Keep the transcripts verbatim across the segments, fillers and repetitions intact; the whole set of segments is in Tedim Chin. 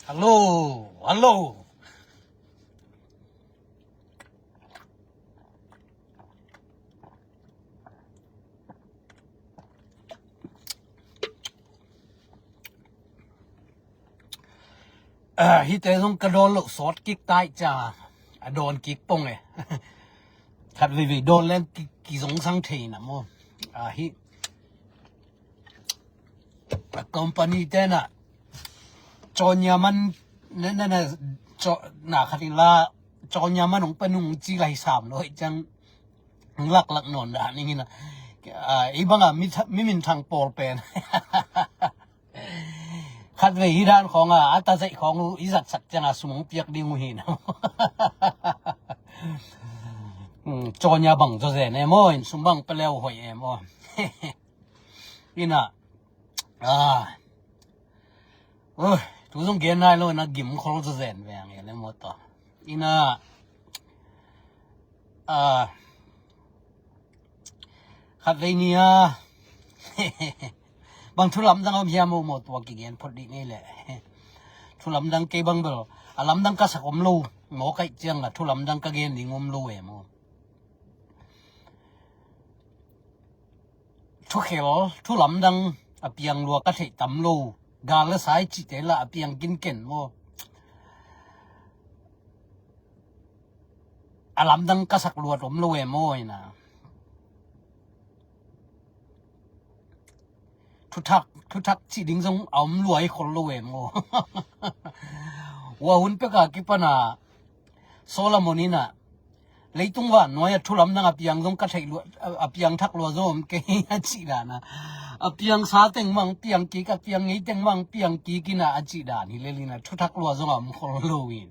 Hello, hello. Ah, hihte zong ka dawn loh sawt kik tai cia, a dawn kik pong e. Khat veivei dawn leng ki, ki zong sang thei na maw. Ah, hi a company te na cawnya man na na na caw na khat in la cawnya man hong pa nung ci lai sam lo hi ciang laklak nawn dan ning hi na. Ah, i banga mi tha- mi minthang pawl pen khat vei hi dan khawng a a ta zeih khawng uh i zatsak ciang a sum hong piak ding uh hi na. Hmm, cawnya bang zaw zen em aw, in sum bang peleu hoih em aw. Ina ah, uh, tu zong gen nai lo na gim khol zaw zen veng e le maw tua. Ina ah, khat vei ni a bang thu lamdang om hiam aw maw, tua kigen phot dih ngei le. Thu lamdang kei bang bel a lamdang ka sak om lo, maw kaih ciang a thu lamdang ka gen ding om lo e maw. Thukhel thu lamdang a piang lua ka theih tam lo. Gal le sai cihte la a piang kinken maw. A lamdang ka sak luat om lo e maw ina. Thuthak thuthak cih ding zong a om lua i khol lo e maw. Ua hun peka kipana Solomon ina leitung van nuai a thu lamdang a piang zong ka theih lua, a piang thak lua zong om kei a cih dan a. A piang sa teng mang piang kik, a piang ngei teng mang piang kik ina a cih dan hi lel ina thuthak lua zong a om khol lo in.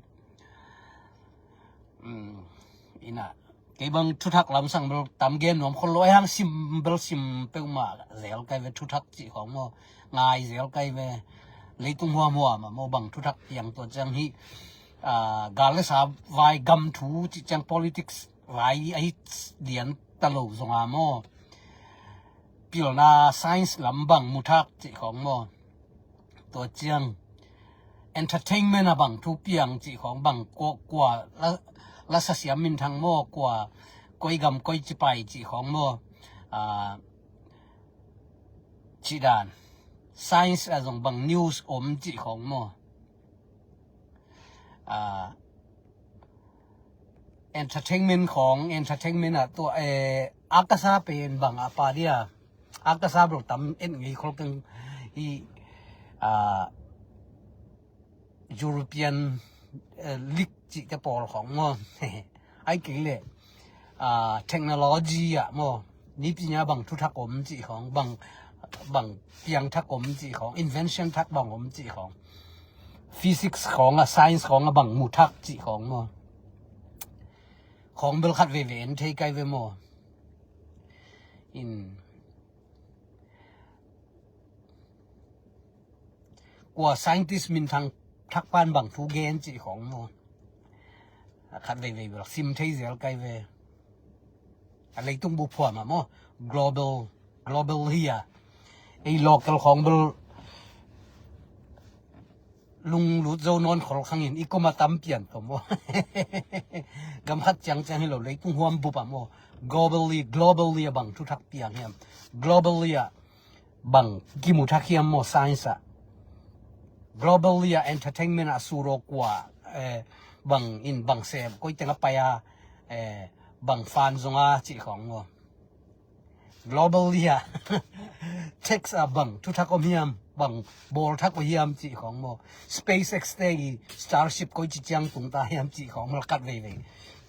Ina kei bang thuthak lamsang bel tam gen nuam khol lo, ai hang sim bel sim peuhmah zel kai ve, thuthak cih khawng maw ngai zel kai ve. Leitung huamhuam ah maw bang thuthak piang tua ciang hi. Ah, gal le sa vai gam thu cih ciang politics vai ahi dian ta lo zonga maw pilna science lam bang muthak cih khawng maw. Tua ciang entertainment a bang thu piang cih khawng bang kua, kua la, la sasiam minthang maw, kua koi gam koi cipai cih khawng maw. Ah, cih dan science a zong bang news om cih khawng maw. Ah, entertainment khawng, entertainment ah tua eh, akasa pen bang a pa dia. Akasa bel tam en ngei khol keng i ah, European eh, League cihte pawl khawng maw. Ai kei le ah, technology ah maw, nipi nia bang thuthak om cih khawng, bang bang piang thak om cih khawng, invention thak bang om cih khawng, physics khawng a science khawng a bang mu thak cih khawng maw. Khawng bel khat veve en thei kai ve maw. In kua scientist minthang thak pan bang thu gen cih khawng maw. Khat veivei bel sim thei zel kai ve. A leitung bu phuam ah maw, global, global hi a. Ei local khawng bel lunglut zo nawn khol khangin i koma tam pian tawh maw. Gam khat ciangciang hi lo, leitung huam bup ah maw. Globally, globally a bang thuthak piang hiam, globally a bang kimu thak hiam maw, science ah. Globally a entertainment ah suro kua eh, bang in bang sem koi teng a pai a eh, bang fan zonga cih khawng maw. Globally a tax a bang thuthak om hiam, bang bawl thak om hiam cih khawng maw. SpaceX te i Starship koi ci ciang tung ta hiam cih khawng maw, khat veivei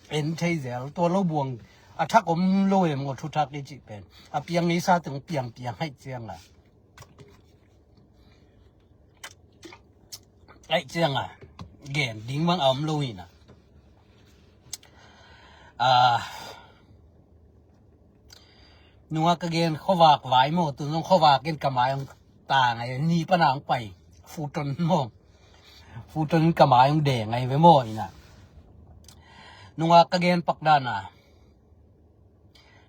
en thei zel. Tua lo buang a thak om lo em maw, thuthak i cih pen a piang ngei sa teng piang piang haih ciang a. Ai ciang a gen ding bang a om lo hi na. Ah, nunga ka gen khuavak vai maw, tun zong khuavak in ka mai hong ta ngai, ni pana hong pai. Futon maw, futon in ka mai hong de ngai ve maw ina. Nunga ka gen pak dan a,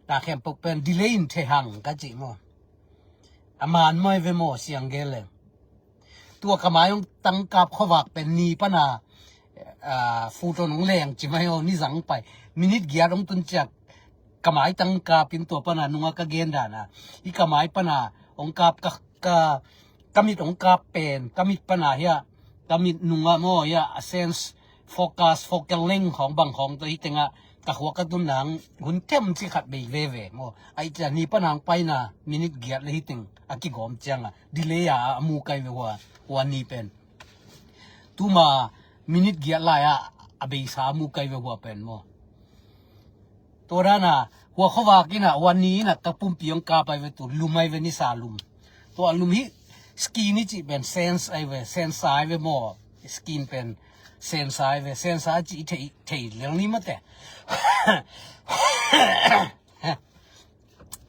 na khempeuh pen delay in thehang ka cih maw. A man maw i ve maw, siang gel leng. tua ka mai hong tangkap khuavak pen ni pana, ah, Futon hong leng ci mai aw, ni zang pai. Minit giat hong tun ciat ka mai tangkap in tua pana nunga ka gen dan a, i ka mai pana hong kap ka, ka, ka mit hong kap pen, ka mit pana hia, ka mit nunga maw hia, a sense, focus, focal length khawng bang khawng tawh hi tengah ka khua ka tun nang hun themcik khat bei veve maw. Ai cia ni pana hong paina minit giat le hi teng a kigawm cianga delay a a mu kai ve hua, hua ni pen. Tuma minit giat lai a a beisa a mu kai ve hua pen maw. Tua dana hua khuavak ina hua ni ina ka pumpi hong kap ai ve, tu lum ai ve, nisa lum. Tua lum hi skin i cih pen sense ai ve, sensa ai ve maw. Skin pen sensa ai ve, sensa cih i thei, thei lel ni mate.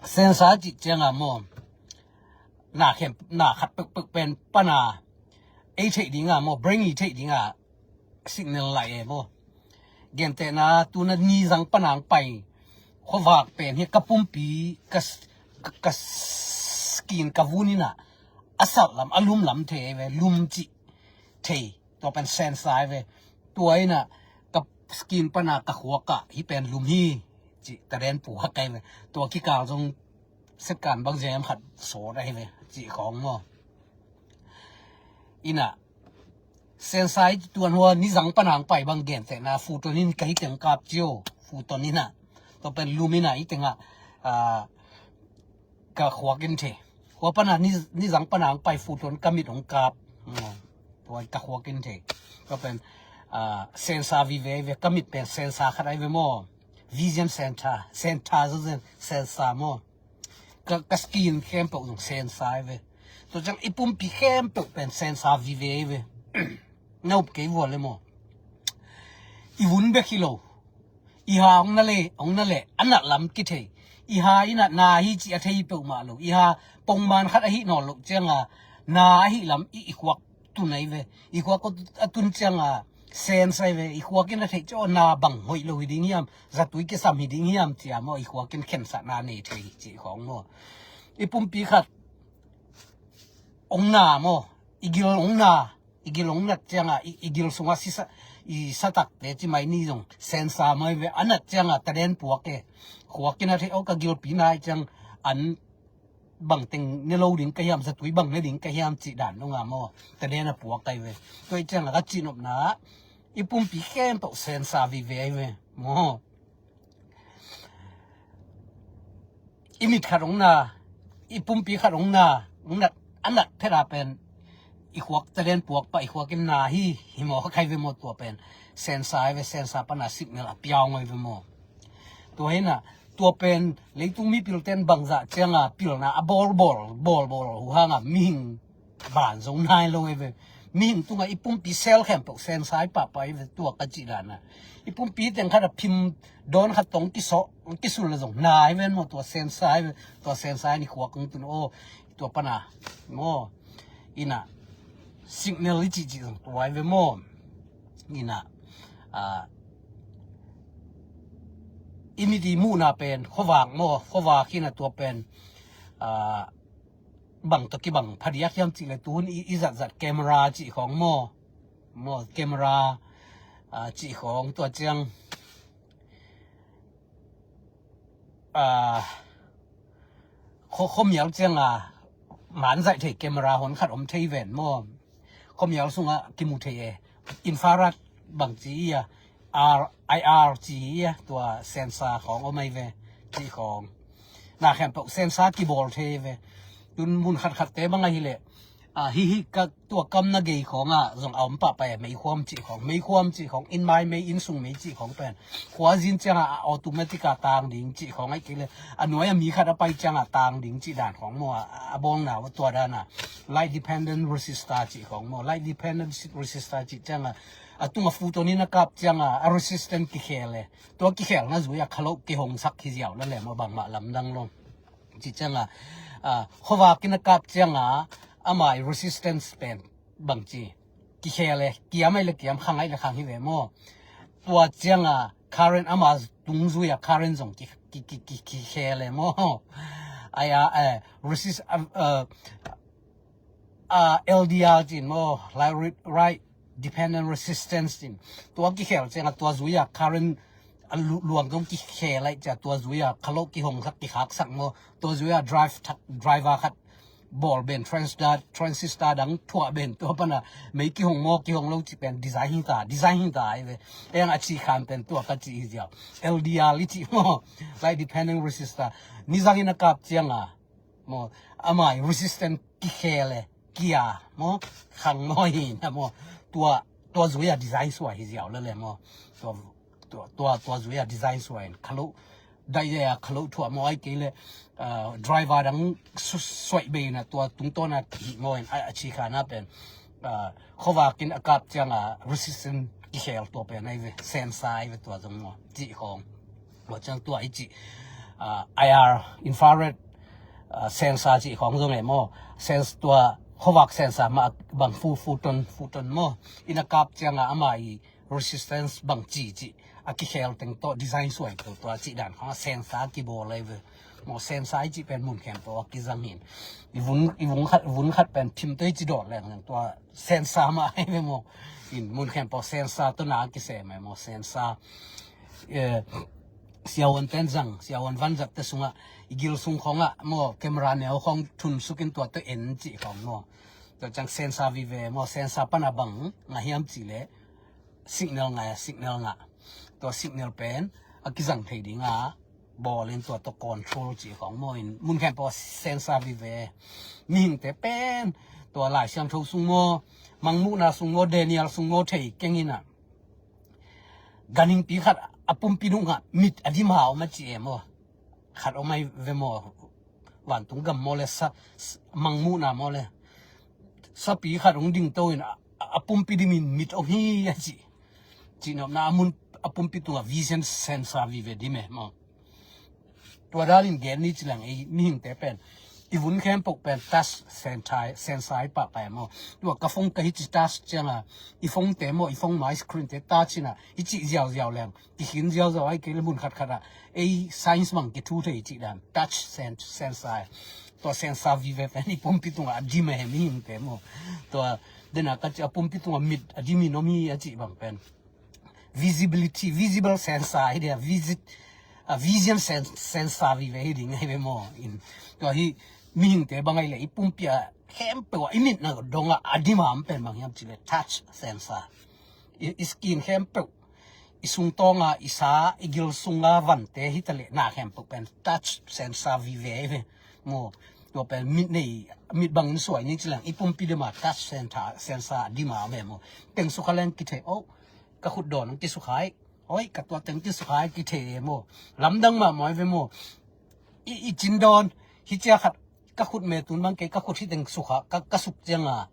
Sensa cih cianga maw, na khem, na khat pekpek pen pana ei theih dinga maw, brain i theih dinga signal lai e maw. Gentehna tuna ni zang pana hong pai khuavak pen hi ka pumpi, ka s-, ka, ka skin, ka vun ina a sat lam, a lum lam thei ve, lum cih thei, tua pen sensa ai ve. Tua ina ka skin pana ka khuak ah hi pen lum hi cih taden puak ai ve. Tua kikal zong setkan bang ziam khat sawt ai ve cih khawng maw. Ina sensa i tuan hua ni zang pana hong pai bang gentehna Futon in ka hi teng kap cio, Futon ina. Tua pen lum ina hi tenga, ah, ka khuak in thei. Hua pana ni, ni zang pana hong pai Futon ka mit hong kap. Mm. Tua ka khuak in thei. Tua pen, ah, sensa vive ve, ka mit pen sensa khat ai ve maw. Vision center, center zo zen, sensa maw. Ka, ka skin khempeuh zong sensa ai ve. Tua ciang i pumpi khempeuh pen sensa vive ai ve. Na up kei vua le maw. I vun bek hi lo. I ha hong na le, hong na le, a nat lam kithei. I ha i nat na hi ci a thei peuhmah lo. I ha pongman khat ahi nawn lo cianga na ahi lam i, i khuak tun ai ve. I khuak a tun cianga sensa ai ve. I khuak in a theih ciang na bang hoih lo hi ding hiam, zatui kisam hi ding hiam cia maw, i khuak in khensatna nei thei hi cih khawng maw. I pumpi khat hong na maw, i gil hong na, i gil hong nat cianga, i, i gil sunga sisa, i satakte ci mai ni zong sensa mai ve, a nat cianga taden puak e. Khuak in a theih aw ka gilpi na ai ciang an bang teng ne lo ding ka hiam, zatui bang ne ding ka hiam cih dan nunga maw, taden a puak ai ve. Tua i cianga ka cihnopna i pumpi khempeuh sensa vive ai ve maw. I mit khat hong na, i pumpi khat hong na, hong nat, a nat pheta pen i khuak taden puak pa, i khuak in na hi, hi maw, kha kai ve maw tua pen. Sensa ai ve, sensa pana signal a piau ngai ve maw. Tua hina, tua pen leitung mipil ten bangzah cianga pilna a bawlbawl, bawlbawl, huhanga mihing ban zong nai lo e ve. Mihing tunga i pumpi sel khempeuh sensa ai pahpah e ve, tua ka cih dana. I pumpi teng khat a phim dawn khat tong kisawh, kisul le zong nai ven maw, tua sensa ai ve, tua sensa ai ni khuak hong tun aw, tua pana maw. Ina signal i cihcih zong tua ai ve maw. Ina, ah, i mit i muhna pen khuavak maw, khuavak ina tua pen, ah, bang tawh kibang phadiak hiam cih le tuhun i, i zatzat camera cih khawng maw. Maw, camera, ah, cih khawng tua ciang, ah, khaw, khuamial cianga man zaih thei camera hon khat om thei ven maw. Khuamial sunga kimu thei e. Infrared bang ci ia, R, I R ci ia, tua sensa khawng om ai ve, cih khawng. Na khempeuh sensa kibawl thei ve. Tun mun khatkhatte bang ahi leh, ah, hi hi ka tua kam na gei khawnga zong a om pahpah e, meikhuam cih khawng, meikhuam cih khawng, inn mai mei, inn sung mei cih khawng pen. Khua zin cianga a automatic a tang ding cih khawng ai kei le, a nuai a mi khat a pai cianga tang ding cih dan khawng maw, a, a bawlna tua dana. Light dependent resistor cih khawng maw, light dependent resistor cih cianga a tunga Futon in a kap cianga a resistance kikhel e. Tua kikhelna zui a kha lo kihongsak hi ziau na le maw, bangmah lamdang lo. Ci cianga, ah, khuavak in a kap cianga ama i resistance pen bang ci. Kikhel e, kiam ai le kiam, khang ai le khang hi ve maw. Tua cianga current ama tung zui a current zong ki, ki, ki, ki, kikhel e maw. Ai a, eh, resist, ah, ah, uh, L D R cin maw, like right dependent resistance cin. Tua kikhel ciang a tua zui a current a luang zong kikhel lai cia tua zui a khalok kihong khat kikhaksak maw, tua zui a drive driver khat bawl ben, transistor, transistor dang thuah ben, tua pana mei kihong maw kihong lo ci pen design hi ta, design hi ta ai ve. Eng a ci khan pen tua ka ci hi ziau. L D R li ci maw, like dependent resistor. Nizang in a kap ciang a maw, amai resistance kikhel e, kia maw, khang maw hi na maw, tua tua zui a design suai hi ziau le le maw. Tua tua tua tua zui a design suai in khalo dai a khalo thuah maw ai kei le, uh, driver dang suai bei na tua tungtawn a hi maw in a ci khan a pen, uh, khovak in a kap ciang a resistance kikhel tua pen ai ve, sensor ai ve tua zong maw, ci khong. Tua ciang tua i ci, uh, I R, infrared, uh, sensor ci khong zong e maw. Sens tua khovak sensor ma bang fu, futon, futon maw. In a kap ciang a ama i resistance bang ci ci a kikhel teng tawh design suai tua tua ci dan khong a sensor kibawl ai ve. Maw sensor i ci pen mun khempeuh a kizang hin. I vun, i vun khat, vun khat pen thim tei ci dawh leng leng tua sensor ma ai ve maw. In mun khempeuh sensor tawh na kisem ai maw sensor. Eh, siawan ten zang, siawan van zat te sungah, i gil sung khongah maw, camera neu khong thun sukin tua te en cih khong maw. Tua ciang sensor vive maw, sensor pana bang ngah hiam cih leh signal ngah, signal ngah. Tua signal pen a kizang thei dinga bawlin tua tawh control cih khong maw in mun khempeuh sensor vive. Mihingte pen tua Lai Siangtho sung maw, Mangmuhna sung maw, Daniel sung maw thei keng inah ganhingpi khat a pumpi dungah mit a dim a om a ci e maw. Khat om ai ve maw, vantung gam maw le sa, Mangmuhna maw le, sapi khat hong dingto in a, a pumpi dimin mit om hi a ci. Cihnopna a mun a pumpi tungah vision sensor vive dim e maw. Tua dalin gen ni ci leng ei mihingte pen i vun khempeuh pen touch sensor, sensor i pahpah e maw. Tua ka phone ka hici touch cianga i phone te maw, i phone ma i screen te touch ina i cih ziauziau leng kikhin ziauziau ai kei le mun khatkhat ah ei science bang kithu thei cih dan touch sen-, sensor. Tua sensor vive pen i pumpi tungah a dim e mihingte maw. Tua dena ka cih a pumpi tungah mit a dimin om hi a cih bang pen visibility, visible sensor hi dia, visit, a vision sen-, sensor vive hi ding hi ve maw. In tua hi mihingte bang ai le i pumpi a khempeuh a i mitna dongah a dim a om pen bang hiam cih le touch sensor. I, i skin khempeuh, i sungtawnga i sa, i gil sunga vante hi ta le na khempeuh pen touch sensor vive hi ve maw. Tua pen mit nei, mit bangin suai ni ci leng i pumpi dima touch sensor, sensor a dim a om e maw. Teng sukha leng kithei, oh, ka khut dawn ang kisukha hi. Oi, ka tua teng kisukha hi kithei e maw. Lamdang mahmah hi ve maw. I, i cin dawn hi cia khat ka khut me tun bang kei ka khut hi teng sukha, ka, ka suk cianga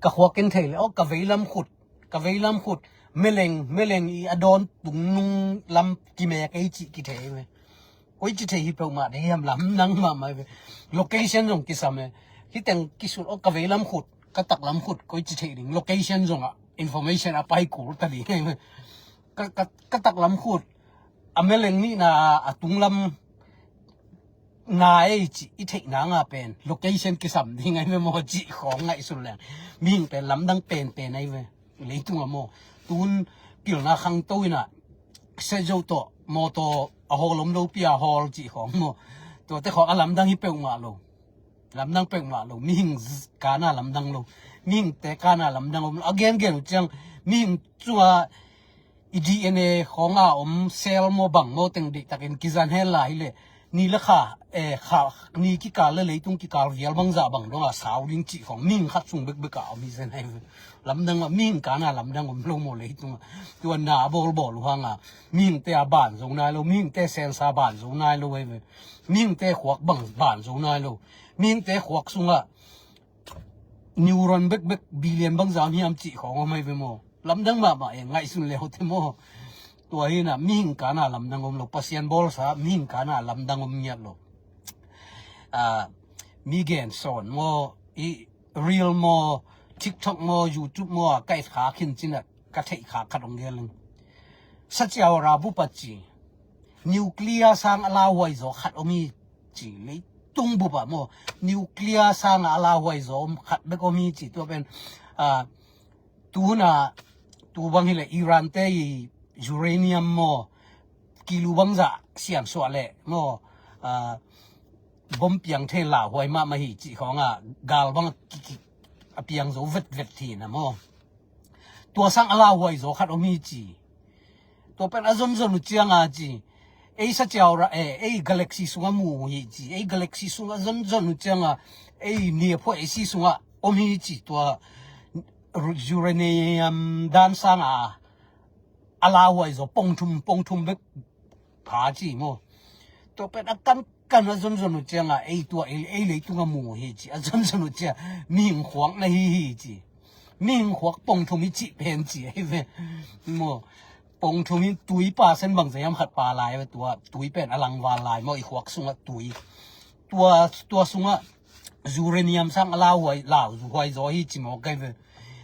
ka khuak in thei le, oh, ka veilam khut, ka veilam khut meleng, meleng i a dawn tungnung lam kimek ei cih kithei ve. Koi ci thei hi peuhmah dei hiam, lamdang mahmah hi ve. Location zong kisam e. Hi teng kisut, oh, ka veilam khut, ka taklam khut koi ci thei ding. Location zongah information a pai kul ta ding hi ve. Ka, ka, ka taklam khut a meleng nihna a tunglam na ei cih i theihna nga pen location kisam ding ai ve maw cih khawng ngaihsun leng mihing pen lamdang penpen ai ve. Leitung a maw tun pilna khangto inah sezo tawh mawtaw a hawl om lopi a hawl cih khawng maw. Tuate khawng a lamdang hi peuhmah lo. Lamdang peuhmah lo, mihing z-, kana lamdang lo, mihingte kana lamdang om lo. A gengen uh ciang mihing cunga i D N A khawnga om cell maw bang maw teng deihtakin kizan hen lai hileh ni le kha, eh, kha, ni kikal le leitung kikal vial bangzah bang donga sau ding cih khawng mihing khat sung bekbeka om hi zen hai. Lamdang ah mihing kana lamdang om lo maw leitungah. Tua na a bawlbawl uh hanga mihingte a ban zo nai lo, mihingte sensa ban zo nai lo hai ve. Mihingte khuak bang ban zo nai lo. Mihingte khuak sungah neuron bekbek billion bangzah hiam cih khawng om hai ve maw. Lamdang mahmah e, ngaihsun le hote maw. Tua hinah mihing kana lamdang om lo, Pasian bawlsa mihing kana lamdang om ngiat lo. Ah, mi gen sawn maw, i reel maw, TikTok maw, YouTube maw, a ka et kha khin cinah ka theih kha khat ong gel ing. Saciau rabu paci nuclear sang a lauhuai zaw khat om hi ci lei. leitung bup ah maw, nuclear sangah a lauhuai zaw om khat bek om hi ci. Tua pen, ah, tu hun ah, tu bang hileh Iran te i uranium maw, kilu bangzah siansuah leh maw, ah, bom piang thei lauhuai mahmah hi cih khawngah gal bang a ki, ki, a piang zo vetvet hi na maw. Tua sang a lauhuai zaw khat om hi ci. Tua pen a zonzon uh cianga ci, ei sa ciau ra e, ei galaxy sungah mu uh hi ci, ei galaxy sungah zonzon uh cianga ei niaphuai ei si sungah om hi ci. Tua uranium dan sanga a lauhuai zaw pongthum pongthum bek pha ci maw. Tua pen a kankan a zonzon uh cianga ei tua ei, ei leitung a mu hi ci, a zonzon uh cia mihing khuak na hi hi ci. Mihing khuak pongthum hi ci pen ci ahi ve maw. Pongthum hi tui pa sen bang zayam khat pa lai ve, tua tui pen a langval lai maw, i khuak sungah tui. Tua, tua sungah uranium sang a lauhuai, lauhuai zaw hi ci maw kai ve.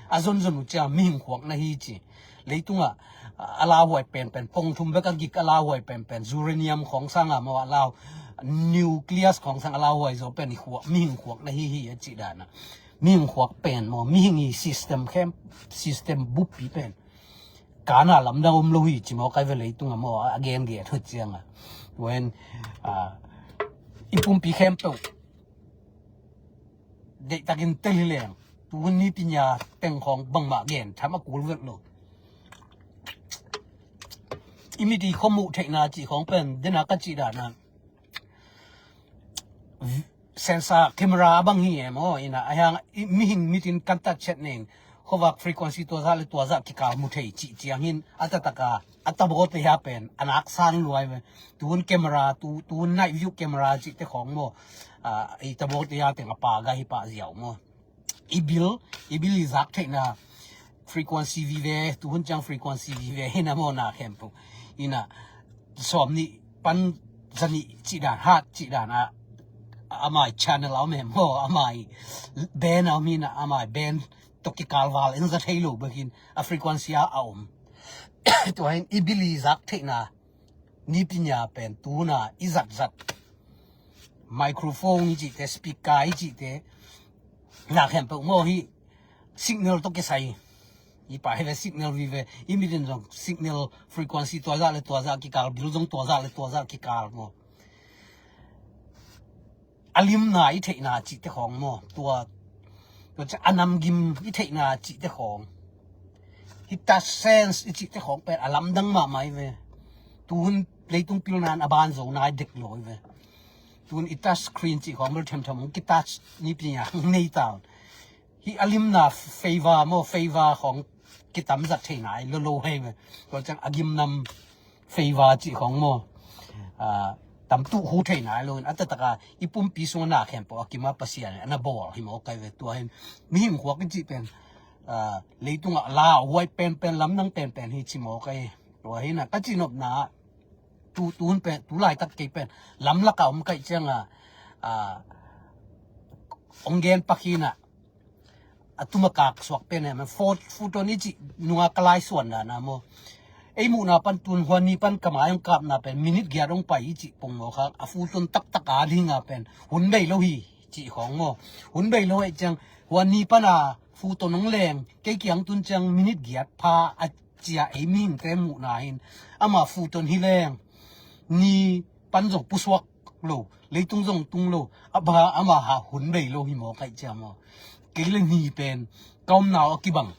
A zonzon uh cia mihing khuak na hi ci. Leitungah a lauhuai penpen, pongthum bek a gik a lauhuai penpen, uranium khawng sangah maw a lau, nucleus khawng sang a lauhuai zaw pen i khuak, mihing khuak na hi hi a cih danah. Mihing khuak pen maw, mihing i system khem, system buppi pen kana lamdang om lo hi ci maw kai ve, leitungah maw a gen gen uh ciangah. Tua in, ah, i pumpi khempeuh deihtakin tel hi leng, tu hun ni pinya teng khawng bangmah gen tham a kul vet lo. I mit i khuamuh theihna cih khawng pen dena ka cih danah sensor camera a bang hi em aw, ina a hiang mihing mitin kan tat chet ning khuavak frequency tua zah le tua zah kikal mu thei cih ciangin a tataka a tabawte hia pen a nak san luai ve. Tun camera, tu, tun night view camera cihte khawng maw, ah, i tabawte hia teng a pa ga hi pah ziau maw. I bil, i bil i zak theihna frequency vive, tuhun ciang frequency vive hi na maw na khempeuh. Ina sawm nih pan zanih cih dan, hat cih dan a, amai channel a om em maw, amai band a om hi na, amai band tawh kikal val in za thei lo bekin a frequency a a om. Tua hin i bil i zak theihna nipinya pen tuna i zatzat microphone i cihte, speaker i cihte, na khempeuh maw hi signal tawh kisai. I pa hi ve signal vive, i mitin zong signal frequency tua zah le tua zah kikal, bil zong tua zah le tua zah kikal maw. A limna i theihna cihte khawng maw, tua, tua ciang a namgim i theihna cihte khawng, hi touch sense i cihte khawng pen a lamdang mahmah i ve. Tuhun leitung pilna in a ban zo nai dek lo i ve. Tuhun i touch screen cih khawng bel themthem hong ki touch nipi a hong nei taun. Hi a limna favor maw, favor khawng kitamzat thei nai lo lo hei ve. Tua ciang a gimnam favor cih khawng maw, ah, tamtuh hu thei nai lo in a tataka i pumpi sung a na khempeuh a kima Pasian in a na bawl hi maw kai ve. Tua hin mihing khuak i cih pen, ah, leitungah lauhuai penpen, lamdang penpen hi ci maw kai. Tua hi na ka cihnopna tu, tuhun pen, tu laitak kei pen lamlaka om kaih cianga, ah, ong gen pakina a tuma kak suak pen em, pho-, photon i cih nunga ka laisuan dana maw. Ei muhna pan tun huan ni pan kamai ong kapna pen minute giat ong pai i cih pong maw kha, a photon taktak a dinga pen hun bei lo hi cih khawng maw. Hun bei lo hei ciang huan ni pana photon ong leng kei kiang tun ciang minute giat pha a cia ei mihingte muhna hin ama photon hi leng ni pan zong pusuak lo, leitung zong tung lo, a ba ama ha hun bei lo hi maw kaih cia maw. Kei le ni pen ka omna uh a kibang.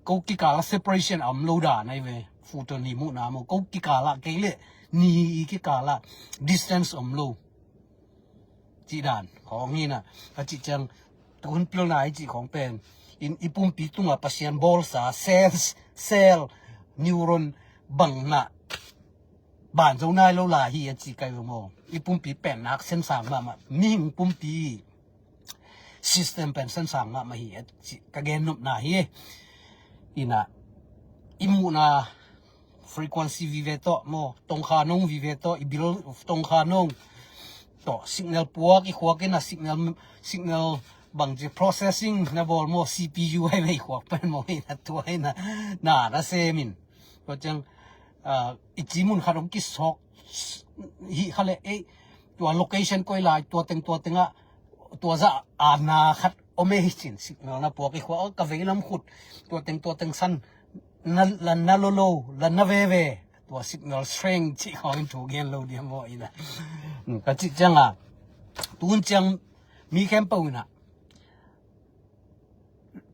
Ko kikala separation a om lo dan ai ve. Photon hi muhna maw, ko kikala kei le ni kikala distance om lo. Cih dan khawng hi na, a cih ciang tuhun pilna i cih khawng pen in i pumpi tunga Pasian bawlsa cells, cell, neuron bangna ban zo nai lo lai hi a ci kai ve maw. I pumpi pen nak sensang mahmah, mihing pumpi system pen sensang mahmah hi a ci ka gennopna hi. Ina i muhna frequency vive tawh maw, tongkha nong vive tawh, i bil tongkha nong tawh signal puak, i khuak ina signal, signal bangci processing na bawl maw, C P U hei mei khuak pen maw, ina tua ina na na semin. Tua ciang, ah, i ci mun khat ong kisawk hi kha le ei, tua location koi lai, tua teng tua tengah tua zah a na khat om ei cin, signal na puak i khua, ka veilam khut tua teng tua teng san na, la na lo lo, la na veve, tua signal strength cih khawng in thu gen lo diam maw ina. Ka cih cianga tun ciang mi khempeuh ina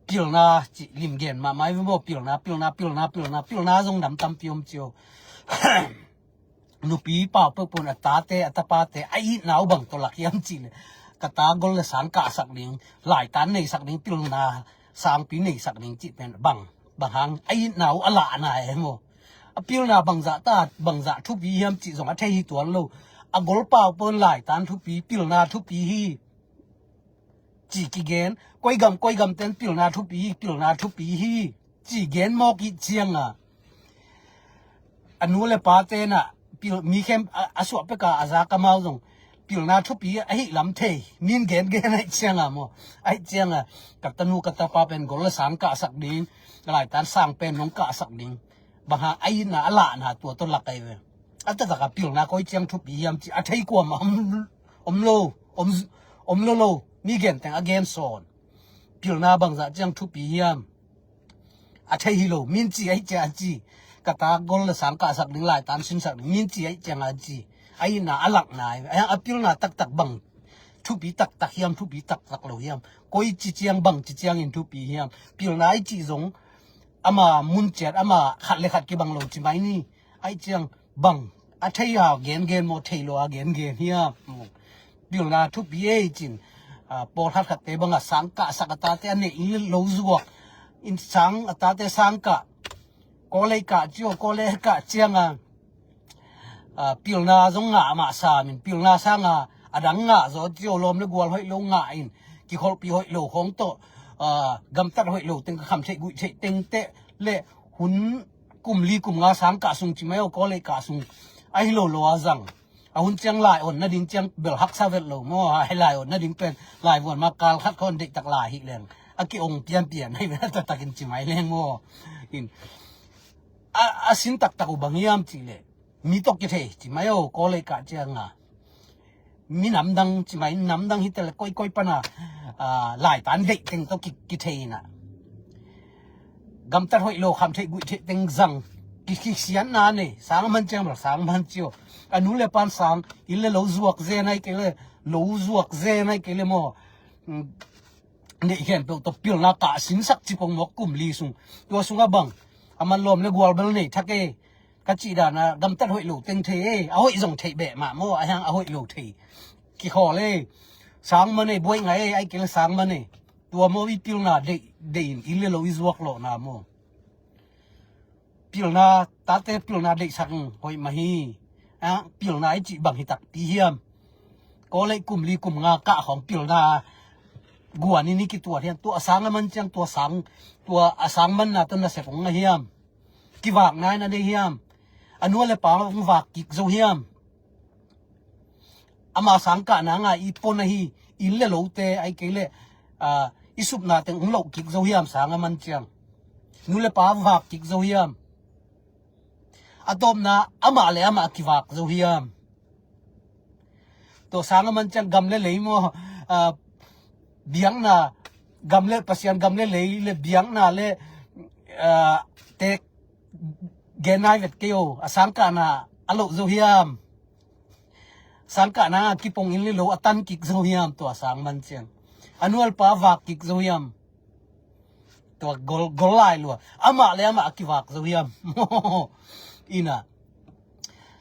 pilna cih lim gen mahmah i ve maw, pilna, pilna, pilna, pilna, pilna zong nam tampi om cio. Nupi pau peuhpeuh in a tate, a tapate a itna uh bang tawh lak hiam cih le, ka ta gol le sang kahsak ding, laitan neisak ding, pilna sangpi neisak ding cih pen bang, bang hang a itna uh a lahna e maw. A pilna bangzah ta, bangzah thupi hiam cih zong a thei hi tuan lo. A gol pau peuh in laitan thupi, pilna thupi hi ci kigen, koi gam koi gam ten pilna thupi hi, pilna thupi hi ci gen mawk i cianga, a nu le pa tenah pil, mi khem a, a suah peka a za kamau zong pilna thupi ahi lam thei, min gen gen ahi cianga maw, ahi cianga ka tanu ka tapa pen gol le sang kahsak ding, laitan sang pen nong kahsak ding, bang hang a itna a lahna tua tawh lak ahi ve. A taktak a pilna koi ciang thupi hiam ci a thei kuamah om, om lo, om, om lo lo, mi gen teng a gen sawn. Pilna bangzah ciang thupi hiam a thei hi lo, min ci ahi ciang a ci. Ka ta gol le sang kahsak ding, laitan sinsak ding, min ci ahi ciang a ci. A itna a lakna ahi ve. A, a pilna taktak bang thupi taktak hiam, thupi taktak lo hiam, koi ci ciang bang ci ciangin thupi hiam, pilna i cih zong ama mun ciat, ama khat le khat kibang lo ci mai ni. Ahi ciang bang a thei a gen gen maw, thei lo a gen gen hiam? Pilna thupi ei cin, a, pawlkhat khatte banga sang kahsak a tate a neih in lo zuak in sang a tate sang kah, college kah cio, college kah cianga, a, pilna zong ngah mah samin, pilna sanga a dang ngah zaw cio, lawm le gual hoih lo ngah in, kikholhpih hoih lo khawng tawh, a, gamtat hoih lo teng, ka kham theih guih theih teng teh le hun kum li kum nga sang kah sung ci mai aw, college kah sung ahi lo lo a zang. A hun ciang lai on nading ciang bel haksa vet lo maw, a hi lai on nading pen lai vuan ma kal khat khawng deihtak lai hi leng a ki-ong pianpian ahi vet taktakin ci mai leng maw. In a, a sin taktak uh bang hiam cih leh mi tawh kithei ci mai aw, college kah cianga mi namdang ci mai, namdang hi tele koikoi pana, a, laitan deih teng tawh ki, kithei ina. Gamtat hoih lo, kham theih guih theih teng zang, ki, kisiatna nei, sang a man ciang bel sang man cio. A nu le pan sang, inn le lo zuak zen ahi kei le, lo zuak zen ahi kei le maw. Neih khempeuh tawh pilna kah sinsak ci pong maw kum li sung. Tua sungah bang, a man lawm le gual bel nei thak e. Ka cih dana gamtat hoih lo teng thei e, a hoih zong theih beh mah maw, a hiang a hoih lo thei. Kikhawl e, sang man e, buaih ngai e, ahi kei le sang man e. Tua maw i pilna deih, deih in, inn le lo i zuak lawhna maw. Pilna, tate pilna deihsak in hoih mah hi. A, pilna i cih bang hi takpi hiam? College kum li kum nga kah khawng pilna guan in i kituat hiam? Tua a sang a man ciang, tua sang, tua a sang manna tawh nasep hong ngah hiam? Kivakna in a nei hiam? A nu le pa hong vak kik zo hiam? Ama sang kahna nga i pon ahi, inn le lote ahi kei le, a, i supna teng hong loh kik zo hiam sang a man ciang? Nu le pa vak kik zo hiam? A tawpna amah le amah kivak zo hiam? Tua sang a man ciang gam le lei maw, a, biakna, gam le Pasian, gam le lei le biakna le, a, tek gen nai vet kei o, a sang kahna a loh zo hiam? Sang kahna a kipong inn le lo a tan kik zo hiam tua sang man ciang? A nu le pa vak kik zo hiam? Tua gol, gol lai lua. Amah le amah a kivak zo hiam? Ina.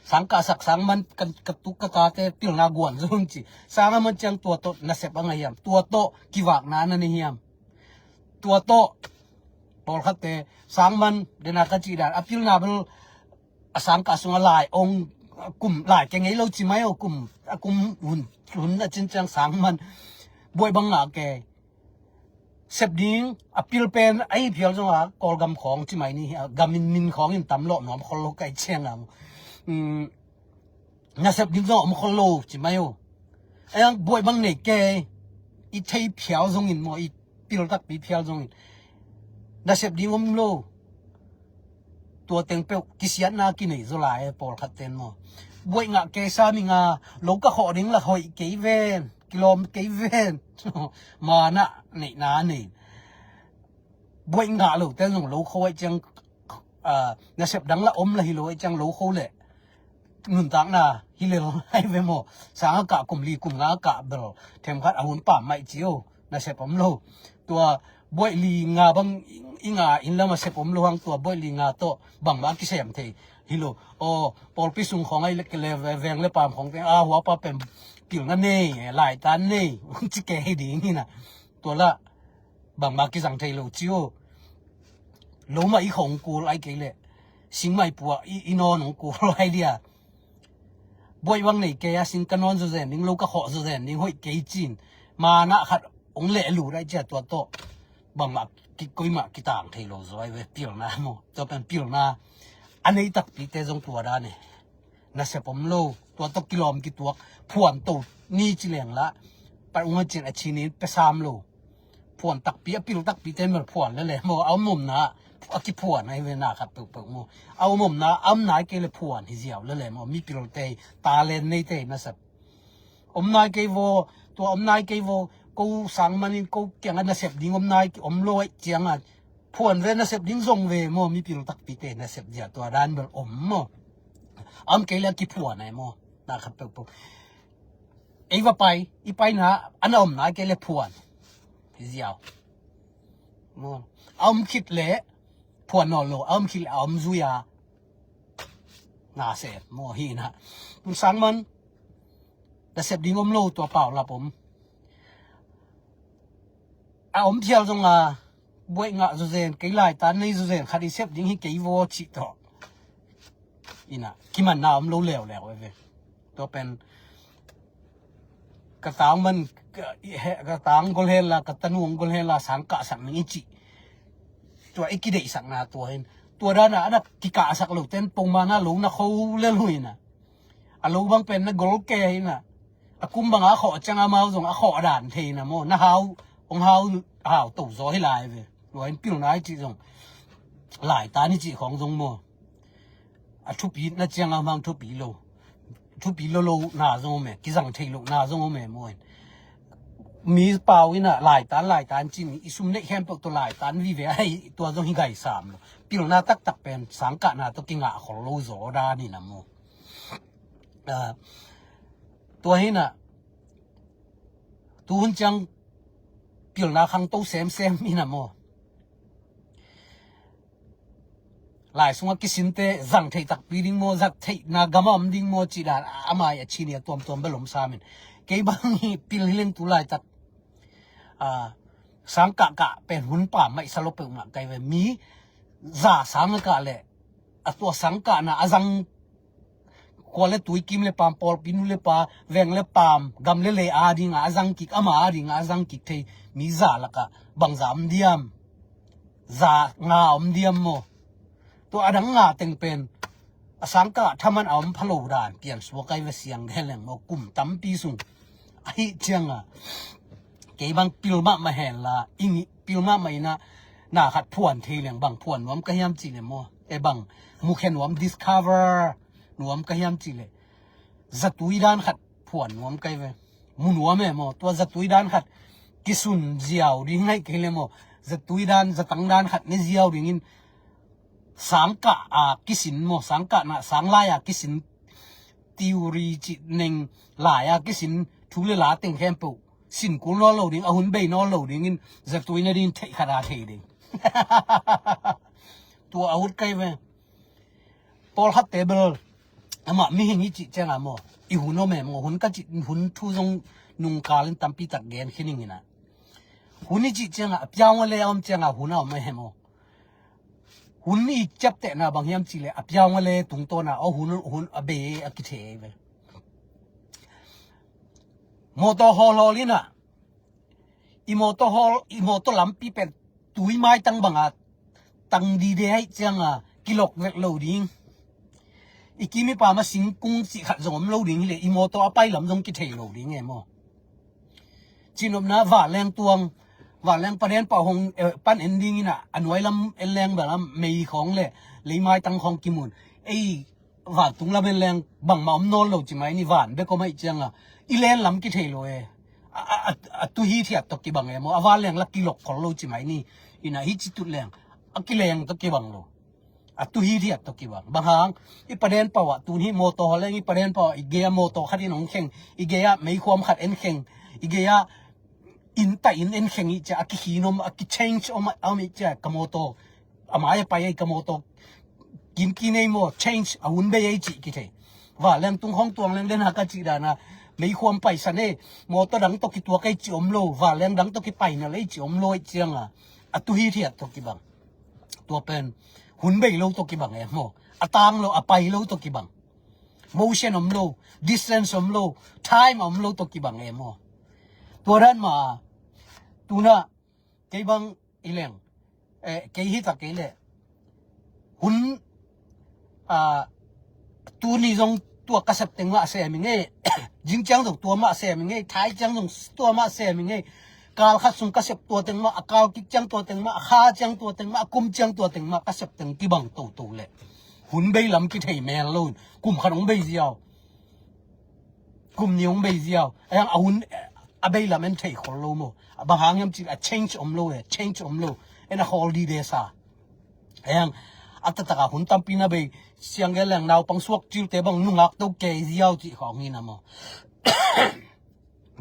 Sang kahsak sang man ka, ka tuk ka tate pilna guan zo hong ci. Sang a man ciang tua tawh nasep a ngah hiam? Tua tawh kivakna na nei hiam? Tua tawh pawlkhatte sang man dena ka cih dan a pilna bel a sang kah sung a lai ong, a kum lai kei ngei lo ci mai aw, kum, a kum hun, hun a cin ciang sang man buai bang ngah kei. Sep ding a pil pen ahi phial zong a Kawlgam khawng ci mai ni, a gam in min khawng in tam lawh nuam khol lo kai ciang a. Um, nasep ding zong om khol lo ci mai aw. A yang buai bang nei kei, i thei phial zong in maw, i pil takpi phial zong in. Nasep ding om lo. Tua teng peuh kisiatna kinei zaw lai e pawlkhat ten maw. Buaih ngah kei sa mi nga, lo ka khawh ding la hoih kei ven, kilawm kei ven. Mana neihna nei. Buaih ngah lo te zong lo kho ai ciang, ah, nasep dang la om la hi lo ai ciang lo kho le nuntakna hi lel ai ve maw. Sang a kah kum li kum nga a kah bel themkhat a hun pam mai ci o. Nasep om lo. Tua buaih li nga bang i nga in lam a sep om lo hang tua buaih li nga tawh bangmah kisem thei hi lo. Aw, pawlpi sung khawng ai le kele veng le pam khawng te a huapa pen pilna nei, laitan nei ci ke hi ding hi na. Tua la bangmah kizang thei lo ci o. Lo mah i khawng kul ai kei le singmai pua i, i nawn hong kul ai dia. Buaih bang nei kei a sing ka nawn zaw zen ding, lo ka khawh zaw zen ding, hoih kei cin. Mana khat hong leh lut ai cia tua tawh bangmah ki, koimah kitang thei lo zaw ai ve pilna maw. Tua pen pilna a nei takpite zong tua dan e. Nasep om lo, tua tawh kilawm kituak, phuan to ni ci leng la, pat unga cin a cinin pe sam lo. Phuan takpi, a pil takpi te mel phuan le le maw, a om omna, a kiphuan ai ve na khat peuhpeuh maw. A om omna, a om nai kei le phuan hi ziau le le maw, mi pil te, talent nei te, nasep. Om nai kei vaw, tua om nai kei vaw, ko sang manin ko kiang a nasep ding om nai kei, om lo ai ciang a, phuan ve nasep ding zong ve maw, mi pil takpi te nasep zia tua dan bel om maw. Am kei le a kiphuan ai maw, na khat peuhpeuh. Ei va pai, i paina, a na om nai kei le phuan. Hi ziau. Maw. A om khit le, phuan nawn lo, a om khit le, a om zui a. Na se, maw hi na. Tun sang man, nasep ding om lo tua pau lap om. A om phial zong a, buaih ngah zaw zen, kei laitan nei zaw zen, khat i sep ding hi kei vaw cih tawh. Ina, kimanna om lo leuleu ai ve. Tua pen, ka tang man, ka, i he, ka tang gol hel la, ka tanu hong gol hel la, sang kahsak ning i cih. Tua i kideihsakna tua hin. Tua dana, ana kikahsak lo ten, pongmana lo na kho le lo ina. A lo bang pen na gol ke ina. A kum banga a khawh ciang amau zong a khawh dan thei na maw. Na hau, hong hau, hau to zaw hi lai ve. Lua in pilna i cih zong. Laitan i cih khawng zong maw. A thupi na ciang a mang thupi lo. Thupi lo lo na zong om e. Kizang thei lo na zong om e maw in. Mi pau ina laitan, laitan cin i sum neih khempeuh tua laitan vive ai tua zong hi gai sam lo. Pilna taktak pen sangkahna tua kingah khol lo zaw dan ina maw. Ah, tua hi na, tu hun ciang pilna khangto semsem hi na maw. Lai sungah kisinte zang thei takpi ding maw, zat theihna gam a om ding maw, cih dan a mai a chin i a tuamtuam bel om sam in. Kei bang hi pil hi leng tu laitak, ah, sangkah kah pen hun pam maih sa lo peuhmah kai ve. Mi za sang a kah leh a tua sangkahna a zang khua le tui, kim le pam, pawlpi nu le pa, veng le pam, gam le lei a dingah a zang kik, ama a dingah a zang kik thei mi za lakah bangza om diam? Za nga om diam maw? Tua a dang nga teng pen a sangkah thaman a om pha lo dan pian suak ai ve siang gen leng maw, kum tampi sung. Ahi cianga kei bang pil mahmah hen la, ing pil mahmah ina na khat phuan thei leng bang phuan nuam ka hiam cih le maw? E bang mukhe nuam, discover nuam ka hiam cih le zatui dan khat phuan nuam kai ve. Mu nuam e maw? Tua zatui dan khat kisun ziau ding ngaih kei le maw? Zatui dan, zatang dan khat ne ziau dingin sangkah a kisin maw? Sangkahna, sanglai a kisin theory cih neng lai a kisin thu le la teng khempeuh sin kul nawn lo ding, a hun bei nawn lo dingin zatui na ding theih khat a thei ding. Tua a ut kai ve. Pawlkhat table amah mihing i cih cianga maw? I hun om e maw? Hun ka cih hun thu zong nungkalin tampi tak gen khin ing ina. Hun i cih cianga a piaunga le a om cianga hun a om e maw? Hun i ciaptehna bang hiam cih le a piaunga le tungtawna a hun, hun a bei a kithei ve. Mawtaw hawlhawl ina i mawtaw hawl, i mawtaw lampi pen tui maitang banga tang dide aih cianga kilok vek lo ding. I kim i pama singkung cih khat zong om lo ding hile i mawtaw a pai lam zong kithei lo ding e maw? Cinopna vanleng tuang, vanleng paden pau hong, eh, pan en dingina a nuai lam en leng balam mei khawng le lei maitang khawng kimun. Ei vantung lamen leng bangmah om nawn lo ci mai ni, van bek om aih cianga i len lam kithei lo e. A, a, a, a tu hithiat tawh kibang e maw, a van leng la kilok khol lo ci mai ni. Ina hi ci tut leng a kileng tawh kibang lo. A tu hithiat tawh kibang. Bang hang, i paden pau ah tun hi mawtaw haw leng i paden pau ah i gei a mawtaw khat in hong kheng, i gei a meikhuam khat en kheng, i gei a inn ta inn en kheng i cia a kikhin om a kichange om a om i cia ka mawtaw a mai a pai ei ka mawtaw. Kin ki nei maw change a hun bei ei cih kithei. Van leng tung hong tuang leng den ha ka cih dana meikhuam paisan ei mawtaw dang tawh kituak ei cih om lo, van leng dang tawh kipaina lei cih om lo ei cianga a tu hithiat tawh kibang. Tua pen hun bei lo tawh kibang e maw. A tang lo a pai lo tawh kibang. Motion om lo, distance om lo, time om lo tawh kibang e maw. Tua dan ma tuna kei bang i leng, eh, kei hi ta kei le hun, ah, tuni zong tua ka sep teng mah sem i ngei. Zing ciang zong tua mah sem i ngei, thai ciang zong tua mah sem i ngei. Kal khat sung ka sep tua teng mah, a kal kik ciang tua teng mah, a kha ciang tua teng mah, a kum ciang tua teng mah ka sep teng kibang toto le hun bei lam kithei mel lo in kum khat hong bei ziau, kum ni hong bei ziau. A yang a hun a bei lam en thei khol lo maw. A bang hang hiam cih a change om lo e, change om lo. En a khawl di de sa. A yang a taktak a hun tampi na bei siang gel leng naupang suak cilte bang nungak to kei ziau cih khawng hi na maw.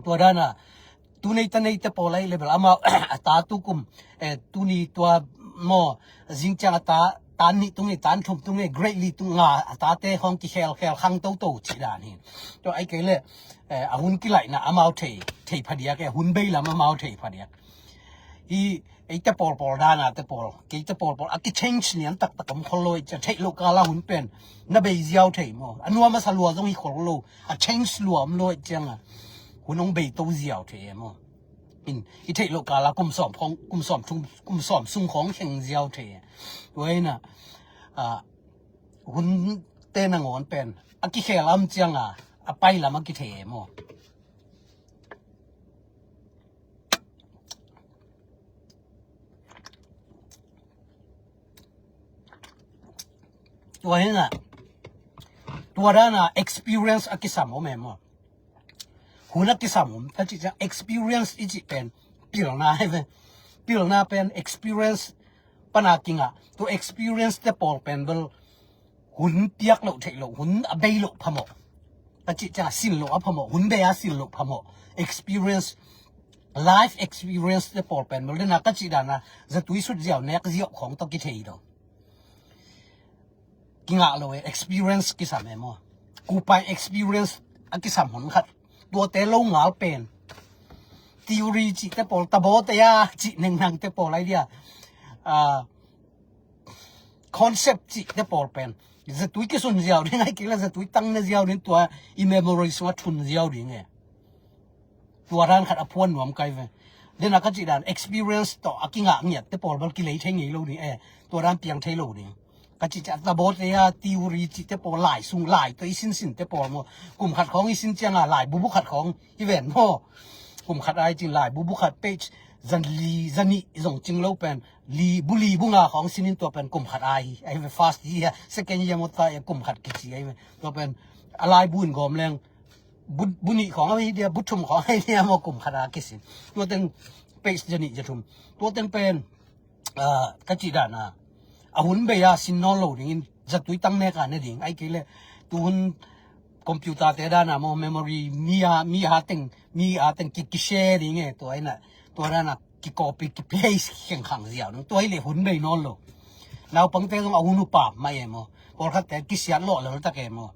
Tua dana tu nei ta nei te pawl ai level amau a ta tu kum, eh, tuni tua maw zing ciang a ta tan nih tung ei tan thum tung ei grade li tung nga a tate hong kikhel khel khang toto cih dan hi. Tua ai kei le, eh, a hun kilaihna amau thei thei phadiak e, hun bei lam amau thei phadiak. I ei te pawl pawl dana te pawl kei te pawl pawl a kichange nian taktak om khol lo i cia theih lo kala hun pen na bei ziau thei maw. A nuam a sa lua zong hi khol lo, a change lua om lo i cianga hun hong bei to ziau thei e maw. In i theih lo kala kum sawm khong kum sawm thum kum sawm sung khong kheng ziau thei e. Tua ina, ah, hun te nangawn pen a kikhel lam cianga a pai lam a kithei e maw. Tua hina tua dana experience a kisam om e maw. Hun a kisam om ka cih ciang experience i cih pen pilna hi ve. Pilna pen experience pana kingah tua experience te pawl pen bel hun piak loh theih loh hun a bei loh phamawh. Ka cih ciang a sin loh a phamawh, hun bei a sin loh phamawh. Experience, life experience te pawl pen bel dena ka cih dana zatui sut ziau nek ziau khong tawh kithei dong. Kingah lo e, experience kisam e maw. Kupai experience a kisam hun khat. Tuate lo ngal pen theory cih te pawl, tabawte a cih nengnang te pawl ai dia. Ah, concept cih te pawl pen zatui kisun ziau ding ai kila zatui tang na ziau ding tua i memory sungah thun ziau ding e. Tua dan khat a phuan nuam kai ve. Dena ka cih dan experience tawh a kingah ngiat te pawl bal kilei thei ngei lo ding e. Tua dan piang thei lo ding. Ka cih ciah tabawte a theory cih te pawl lai sung lai tawh i sinsin te pawl maw. Kum khat khawng i sin cianga lai bubu khat khawng i ven maw. Kum khat ai cin lai bubu khat page zan li zan nih zong cing lo pen li bu li bu nga khawng sinin tua pen kum khat ai hi. Ai ve first year, second year maw ta kum khat kici ai ve. Tua pen a lai bu in gawm leng bu, bu nih khawng ahi dia, bu thum khawng ahi dia maw kum khat a kisin. Tua teng page zan nih zan thum. Tua teng pen ah, ka cih dan a, a hun bei a sin nawn lo dingin zatui tang nek a ne ding ai kei le tu hun computer te dan a maw memory mi a mi a teng mi a teng ki ki share ding e tua ina tua dan a ki copy ki paste kheng khang ziau ding tua hi le hun bei nawn lo. Naupang te zong a hun upa mai e maw pawlkhat te kisiat lawh lel tak e maw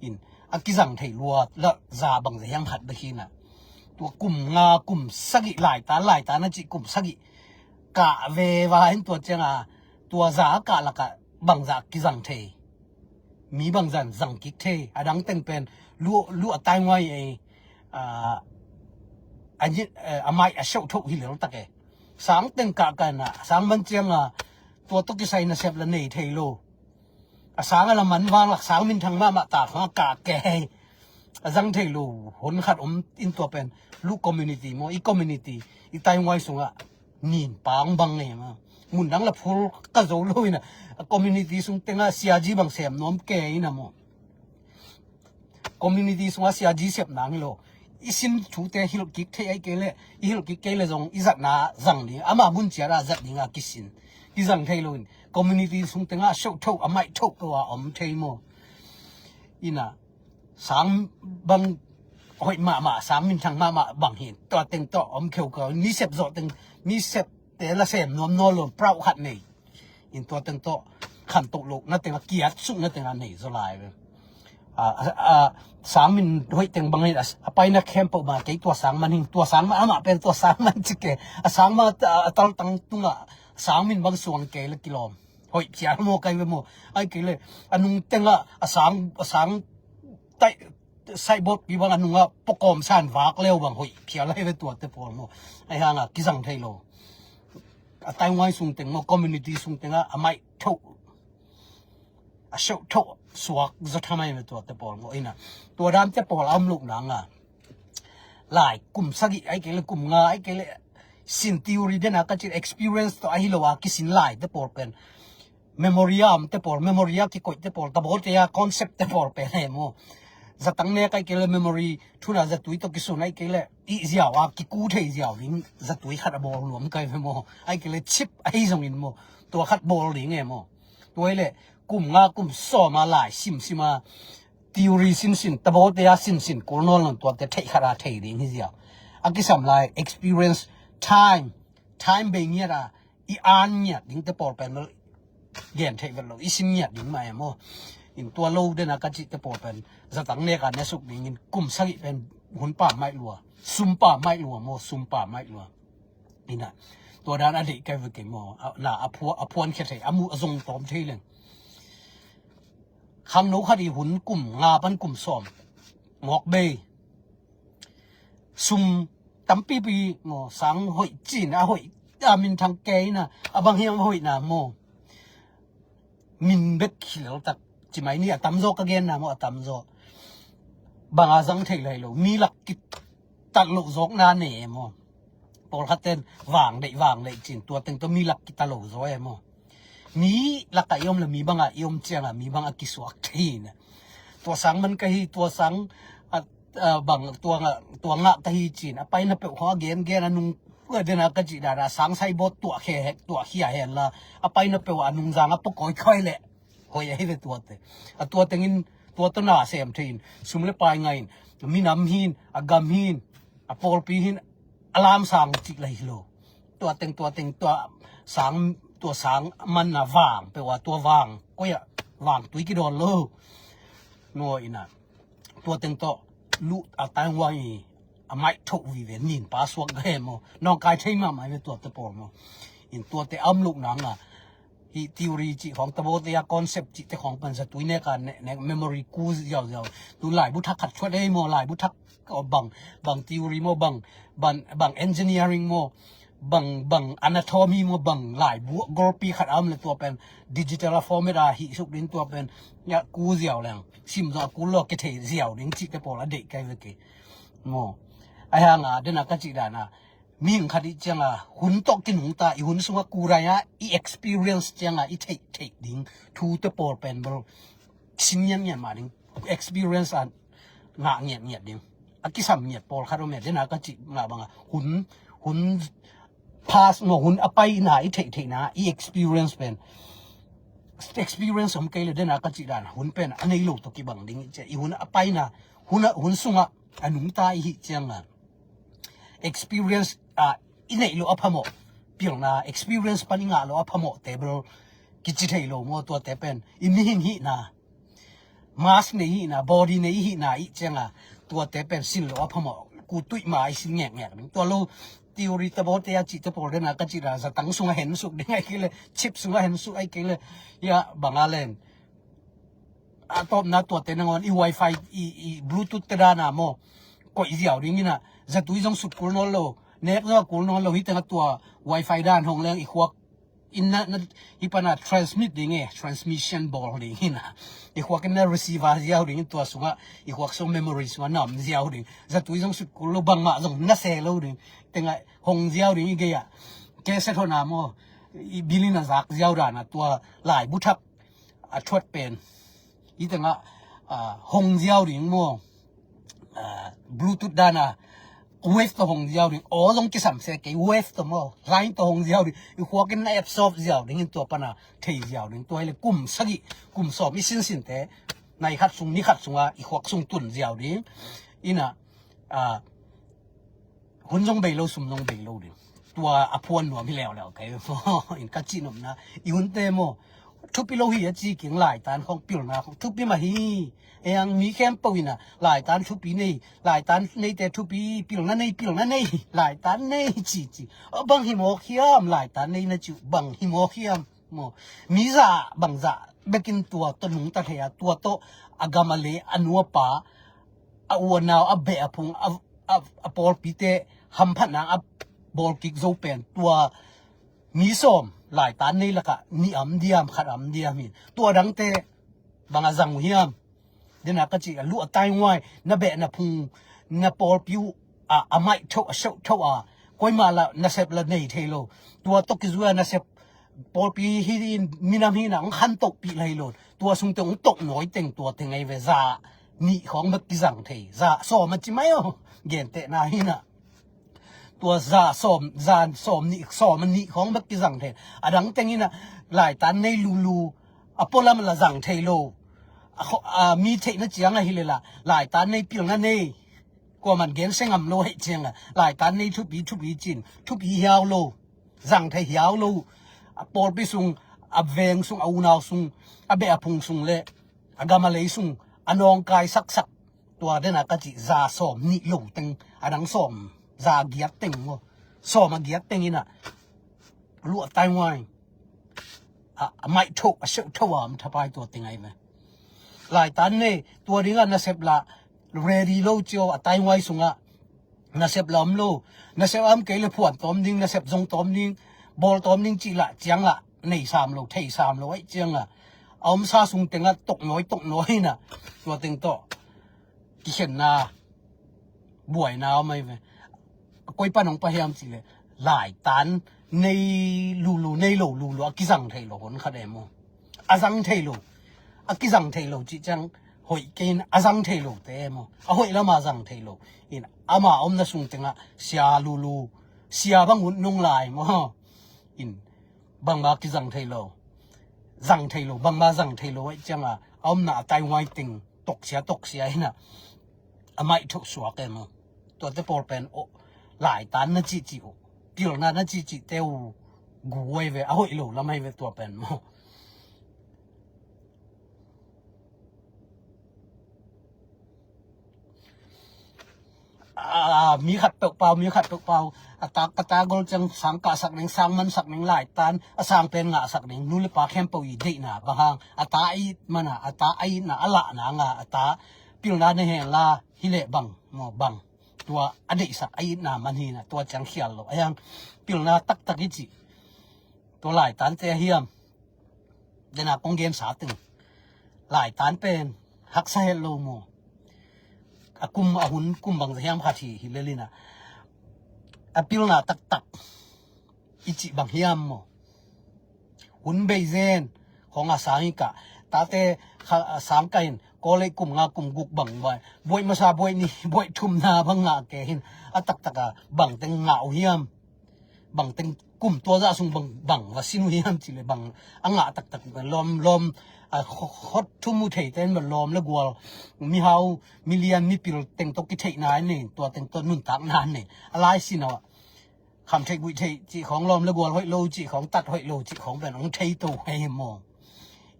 in a kizang thei lua la za bang za hiang khat bek hi na tua kum nga kum sagih lai ta lai ta na cih kum sagih kah veva in tua cianga tua za a kah lakah bangzah kizang thei. Mi bangzah zang kik thei a dang teng pen lu lu a tai nguai ei. A, a, a mai a seuh thoh hi lel tak e. Sang teng kah kan a sang man cianga tua tawh kisai nasep la nei thei lo. A sang a la man vang lak sang minthang mahmah ta khong a kah kei. A zang thei lo hun khat om in tua pen lu community maw i community i tai nguai sungah nin pang bang ngei ma mun dang la phul ka zo lo ina a community sung tenga siaji bang sem nuam ke ina maw Community sungah sia G sep nang hi lo. I sin thute hilh kik thei ai kei le, i hilh kik kei le zong i zatna zang ding, ama mun ciat a zat ding a kisin. Kizang thei lo in community sung tengah a shoh thoh, a maih thoh peuh a om thei maw? Ina sang bang hoih mahmah, sang minthang mahmah bang hi. Tua teng tawh om kheukheu, mi sep zawh teng, mi septe la sem nuam nawn lo, proud khat nei. In tua teng tawh khantoh loh na teng a, kiat suk na teng a nei zaw lai ve. A, a, a, sang min hoih teng bang hi a, a paina khempeuh ma kei tua sang man hing, tua sang man amah pen tua sang man ci ke. A sang man a, a taltang tungah sang min bang suang kei le kilawm. Hoih phial maw kai ve maw? Ai kei le a nung tengah a sang, a sang taih saibawt pi bang a nungah pawkawm san vak leu bang hoih phial ai ve tuate pawl maw? Ai hanga kizang thei lo. A Taiwan sung teng maw, community sung tengah a maih thoh, a shoh thoh suak zaw thamai ve tuate pawl maw? Ina tua dante pawl a om loh nanga lai kum sagih ai kei le kum nga ai kei le sin theory dena ka cin experience tawh ahi lo a kisin laite pawl pen memory a omte pawl, memory a kikoihte pawl, tabawte a concept te pawl pen he maw? Zatang nek ai kei le memory thuna zatui tawh kisun ai kei le i ziau a kiku thei ziau ding zatui khat a bawl nuam kai ve maw? Ai kei le chip ahi zongin maw? Tua khat bawl ding e maw? Tua i le kum nga kum sawm a lai simsim a theory sinsin, tabawte a sinsin kul nawn lo tuate theih khat a thei ding hi ziau. A kisam lai experience, time, time bei ngiat a i an ngiat dingte pawl pen lo gen theih vet lo, i sin ngiat ding mah e maw? In tua lo dena ka cihte pawl pen zatang neka ne suk dingin kum sagih pen hun pam maih lua, sum pam maih lua maw, sum pam maih lua. Ina tua dan a deih kai ve kei maw? A, na a phua, a phuan khia thei, a mu a zong tawm thei leng. Khangno khat i hun kum nga pan kum sawm mawk bei sum tampipi maw, sang hoih cin a hoih a minthang kei na, a bang hiam a hoihna maw? Min bek hilel tak cimai ni a tamzaw ka genna maw, a tamzaw banga zang thei lai lo, mi lak kitat loh zawkna ne e maw? Pawlkhat ten vang deih vang deih cin tua teng tawh mi lak kita lo zaw e maw? Mi lakah i om le mi bangah i om cianga mi bangah kisuak thei na. Tua sang man ka hi, tua sang a, a, bang tua ngah, tua ngah ka hi cin a paina peuh khaw a gengen a nung dena ka cih dana sang saibawt tuah khe hek tuah khia hen la a paina peuh a nungzang a pawkawi khoi leh hoih ahi ve tuate. A tua tengin tua tawh na sem thei in sum le pai ngah in minam hin a gam hin a pawlpi hin a lamsang cih lai hi lo. Tua teng tua teng tua sang, tua sang manna vang peuh a tua vang koi ah vang tui kidawn lo. Naw ina tua teng tawh luh a tang wang i a maih thoh vive nin pa suak ga he maw? Nawngkai thei mahmah ve tuate pawl maw? In tuate a om loh nanga hih theory cih khawng tabawte a concept cihte khawng pan zatui neka ne, ne memory ku ziauziau. Tu laibu thak khat thuat ei maw, laibu thak bang, bang theory maw, bang, bang, bang engineering maw, bang, bang anatomy maw, bang laibu golpi khat a om le tua pen digital a format a hih suk din tua pen ya ku ziau leng sim zaw a ku lo ke thei ziau ding cihte pawl a deih kai ve kei maw? Ai hanga dena ka cih dana mihing khat i cianga hun tawh kinungta i hun sunga kurai a i experience cianga i theih theih ding thute pawl pen bel sin ngiat ngiat mah ding, experience a ngah ngiat ngiat ding. A kisam ngiat pawl khat om e, dena ka cih mah banga hun, hun past maw, hun a paina i theih theihna i experience pen experience om kei le dena ka cih dan hun pen a nei lo tawh kibang ding i cia i hun a paina hun a, hun sunga a nungta i hih cianga experience a i neih loh a phamawh, pilna experience pan i ngah loh a phamawh table kici thei lo maw? Tuate pen i mihing hihna, mask nei hihna, body nei hihna i cianga tuate pen sin loh a phamawh, ku tuih ma i sin ngekngek ding. Tua lo theory tabawte a cihte pawl dena ka cih dan zatang sunga hen suk ding ai kei le chip sunga hen suk ai kei le ya banga len a tawpna tuate nangawn i wifi i, i bluetooth te dana maw koih ziau ding ina zatui zong sut kul nawn lo, nek zong a kul nawn lo, hih tengah tua wifi dan hong leng i khuak in na, na, hih pana transmit ding e, transmission bawl ding ina i khuak in na receiver ziau ding, tua sungah i khuak sung memory sungah nam ziau ding, zatui zong sut kul lo, bangmah zong na se lo ding, tengah hong ziau ding i gei ah cassette hona maw i bilin a zak ziau dana tua laibu thak a thuat pen i tengah a hong ziau ding maw? ah, Bluetooth dan a wave tawh hong ziau ding. Aw zong kisam se kei, wave tawh maw, line tawh hong ziau ding. I khuak in na absorb ziau ding in, tua pan a thei ziau ding. Tua hi le kum sagih, kum sawm i sinsinte, nai khat sung, ni khat sung a i khuak sung tun ziau ding. Ina, ah, hun zong bei lo, sum zong bei lo ding. Tua a phuan nuam hi leuleu kei. In ka cih nopna, i hunte maw, thupi lo hi a ci keng, laitan khawng, pilna khawng thupi mah hi. Ei ang, mi khempeuh in a laitan thupi nei, laitan neite thupi, pilna nei, pilna nei, laitan nei ci ci. Aw, bang hi mawk hiam, laitan nei na ci uh, bang hi mawk hiam? Maw, mi zah, bang zah bekin tua tawh nungta thei a, tua tawh a gam a lei, a nu a pa, a u a nau, a beh a phung, a, a, a pawlpite hamphatna a bawlkik zo pen, tua mi sawm laitan nei lakah nih a om diam, khat a om diam hi. Tua dangte bang a zang uh hiam? Dena ka cih, a luh a tainguai, na beh na phung, na pawlpi uh a, a maih thoh, a seuh thoh a, koimah lah nasep lah nei thei lo. Tua tawh kizui a nasep, pawlpi hi in, minam hi in a hong khantohpih lai lo. Tua sungte hong tawh nawi teng, tua teng ahi ve, za nih khawng bek kizang thei. Za sawm a ci mai aw, gentehna hi in a. Tua za sawm, za sawm nih, sawm a nih khawng bek kizang thei. A dang teng in a laitan nei lulu, a pualam lah zang thei lo. A kho-, a, mi theihna ciang ahi le lah laitan nei, pilna nei, kuaman gensia ngam lo ahih ciang a, laitan nei thupi, thupi cin, thupi hiau lo, zang thei hiau lo. A pawlpi sung, a veng sung, a unau sung, a beh a phung sung le a gam a lei sung a nawngkai saksak. Tua dena ka cih, za sawm nih lo teng, a dang sawm, za giat teng maw, sawm a giat teng in a luh a tainguai, a, a maih thoh, a seuh thoh a om thapai, tua teng ahi ve. Laitan nei, tua ding a nasep lah ready lo ci aw, a tainguai sung a nasep lah om lo. Nasep a om kei le phuan tawm ding, nasep zong tawm ding, bawl tawm ding cih lah, ciang lah nei sam lo, thei sam lo ahih ciang a, a omsa sung teng a tawh nawi, tawh nawi in a, tua teng tawh kikhenna, buaina om ahi ve. Koi pan hong pia hiam cih le, laitan nei lulu, nei lo lulu, a kizang thei lo hun khat e maw. A zang thei lo, a kizang thei lo cih ciang hoih kei in, a zang thei lote e maw, a hoih lam a zang thei lo. In, ama omna sung teng a sia lulu, sia bang ut nung lai maw. In, bangmah kizang thei lo, zang thei lo, bangmah zang thei lo ahih ciang a, a omna a tainguai teng toksia, toksia in a, a maih thoh suak e maw. Tuate pawl pen, aw, laitan na cihcih uh, pilna na cihcihte uh gu ahi ve, a hoih lo lam ahi ve tua pen maw. A, mi khat peuh pau, mi khat peuh pau, a ta, ka ta gol ciang sang kahsak ning, sang mansak ning, laitan a sang pen ngahsak ning, nu le pa khempeuh i deihna bang hang, a ta a it man a, a ta a itna a lahna nga, a ta pilna nei hen la, hi leh bang maw, bang. Tua a deihsak a itna man hi in a, tua ciang khial lo. A hiang pilna taktak i cih, tua laitante a hiam? Dena kong gensa teng, laitan pen haksa het lo maw. A kum, a hun kum bang za hiam khat hi, hi lel in a, a pilna taktak i cih bang hiam maw. Hun bei zen khawng a sang hi kah, tate kha, a sang kah in, kawlei kum nga, kum guk bang buai, buaih masa, buaih ni, buaih thumna bang ngah kei hin, a taktak a bang teng ngah uh hiam? Bang teng kum tua zah sung bang, bang va sin uh hiam cih le bang a ngah taktak, lawm, lawm, a, kho-, khot thum uh theite in bang lawm le gual, mihau, milian, mipil teng tawh kitheihna in nei, tua teng tawh nuntakna in nei. A lai sin a, kham theih guih theih cih khawng, lawm le gual hoih lo cih khawng, tat hoih lo cih khawng pen hong thei to hi maw.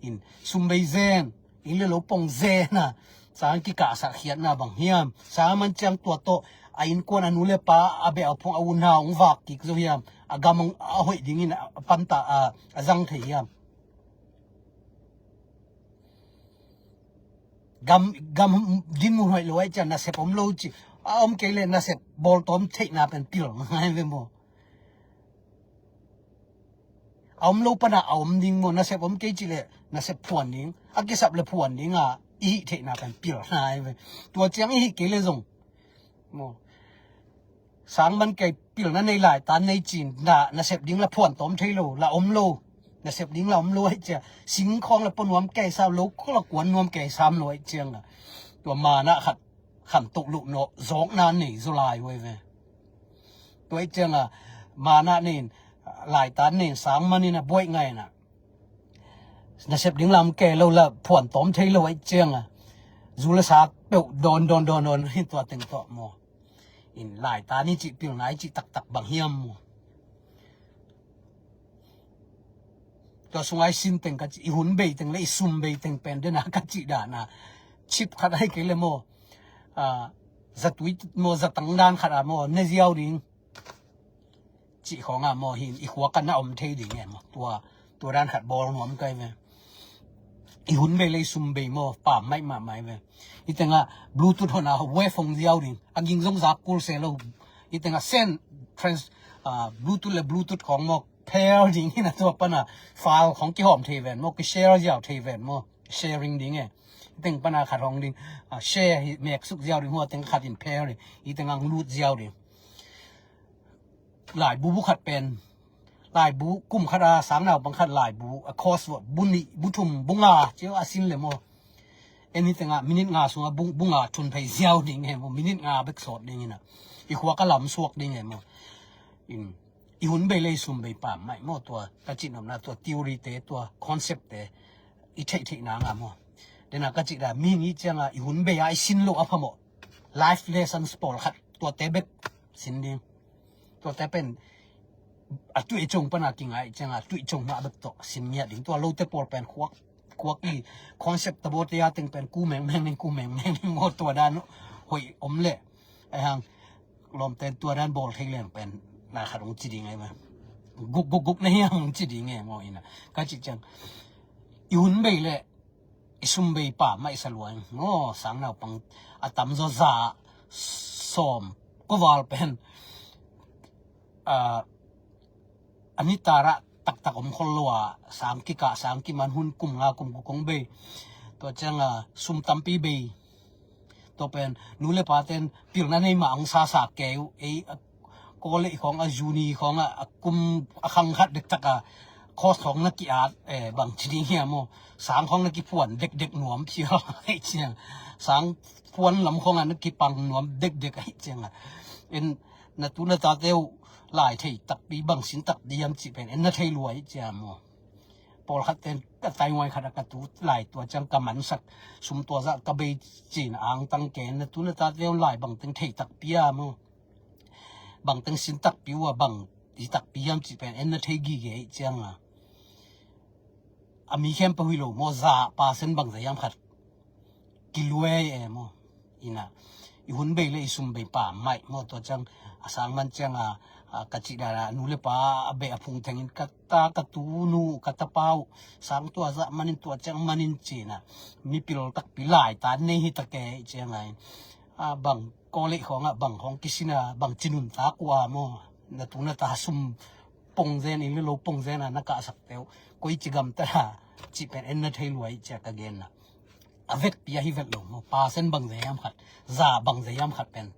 In, sum bei zen, inn le lo pong zen a, sang kikahsak khiatna bang hiam? Sang man ciang tua tawh a innkuan, a nu le pa, a beh a phung, a unau hong vak kik zo hiam? A gam hong, a hoih dingin a panta, a, a zang thei hiam? Gam, gam dinmun hoih lo ahih ciang nasep om lo cih, a om kei le nasep bawltawm theihna pen pil ngai ve maw. A om lo pana a om ding maw, nasep om kei cih le nasep phuan ding, a kisap le phuan ding a i hih theihna pen pil ngai ve. Tua ciang i hih kei le zong maw, sang man kei, pilna nei, laitan nei cin, na, nasep ding la phuan tawm thei lo, la om lo. Nasep ding la om lo ahih ciang, sing khawng la pua nuam kei sam lo, khawng la kuan nuam kei sam lo ahih ciang a, tua mana khat khantoh loh nawh zawkna nei zaw lai uh ei ve. Tua ih cianga mana nei in, laitan nei in, sang man in a buaih ngai in a, nasep ding lam ke lo la phuan tawm thei lo ih cianga, zu le sa peuh dawn dawn dawn dawn hi tua teng tawh maw. In laitan i cih pilna i cih taktak bang hiam maw. Tua sunga i sin teng ka cih, i hun bei teng le i sum bei teng pen dena ka cih dana chip khat ahi kei le maw. Ah, zatui maw, zatang dan khat a maw ne ziau ding cih khawng a maw, hin i khua ka na om thei ding e maw. Tua, tua dan khat bawl nuam kai ve. I hun bei le i sum bei maw, pam maih mah mai ve. I tenga Bluetooth hona wave hong ziau ding, a ging zong zak kul se lo. I tenga send trans, ah, Bluetooth le Bluetooth khawng maw, pair ding hi na, tua pana file khawng kihawm thei ven maw, ki share ziau thei ven maw, sharing ding e. I teng pana khat hong ding, ah, share hi, mek suk ziau ding, hua teng khat in pair ding, i tenga lut ziau ding. Laibu bu khat pen, laibu kum khat a sang naupang khat laibu a course bu nih bu thum bu nga cio a sin le maw. En hi tenga minute nga sunga bu, bu nga thun phei ziau ding e maw, minute nga bek sawt ding ina, i khua ka lam suak ding e maw. In, i hun bei le i sum bei pam maih maw, tua ka cih nopna, tua theory te, tua concept te i theih theih nanga maw. Dena ka cih da, mihing i cianga i hun bei a i sin lo a phamawh life lessons pawlkhat, tuate bek sin ding. Tuate pen a tuih cong pana kingai cianga tuih cong mah bek tawh sin ngiat ding. Tua lote pawl pen khuak, khuak i concept tabote a teng pen ku mengmeng ding, ku mengmeng ding maw, tua dan hoih om le. Aihang lawmte tua dan bawl thei leng pen na khat hong ci ding e maw. Guk guk guk na hiang hong ci ding e maw ina. Ka cih ciang i hun bei le i sum bei pam maih sa luai maw, sang naupang a tamzaw za sawm ko val pen, ah, a nitarah taktak om khol lo a, sang kikah, sang kiman hun kum nga kum guk kong bei. Tua cianga sum tampi bei. Tua pen nu le paten pilna nei mah hong sasa kei uh, ei, a, college khawng a, uni khawng a, a kum a khang khat dektak a course khawng na ki-at, eh, bang ci ding hiam maw. Sang khawng na kiphuan dekdek nuam phial ahi ciang, sang phuan lam khawng a na kipang nuam dekdek ahi cianga, en, na tu na tate uh lai thei takpi, bang sin takpi hiam cih pen en na thei lua ahi ciang maw. Pawlkhat ten a tainuai khat a ka tu lai tua ciang ka mansak, sum tua zah ka bei cin angtang ke, na tu na tate uh lai bang teng thei takpi a maw, bang teng sin takpi uh a, bang i takpi hiam cih pen en na thei gige ahi cianga, a mi khempeuh hi lo maw, za percent bang za hiam khat kiluai e maw. Ina, i hun bei le i sum bei pam maih maw. Tua ciang a sang man cianga, a, ka cih dana nu le pa a bei a phung thengin ka ta, ka tu nu, ka tapa uh sang tua zah manin, tua ciang manin cina, mipil takpi laitan nei hi ta ke cianga in, a, bang college khawngah bang khawng kisina, bang ci nuntak uh a maw, na tu na ta sum pongzen in le lo pongzen a na kahsak teuh, koi ci gamta a cih pen en na thei luai cia ka genna. A vetpi ahi vet lo maw, percent bang ze hiam khat, za bang ze hiam khat pen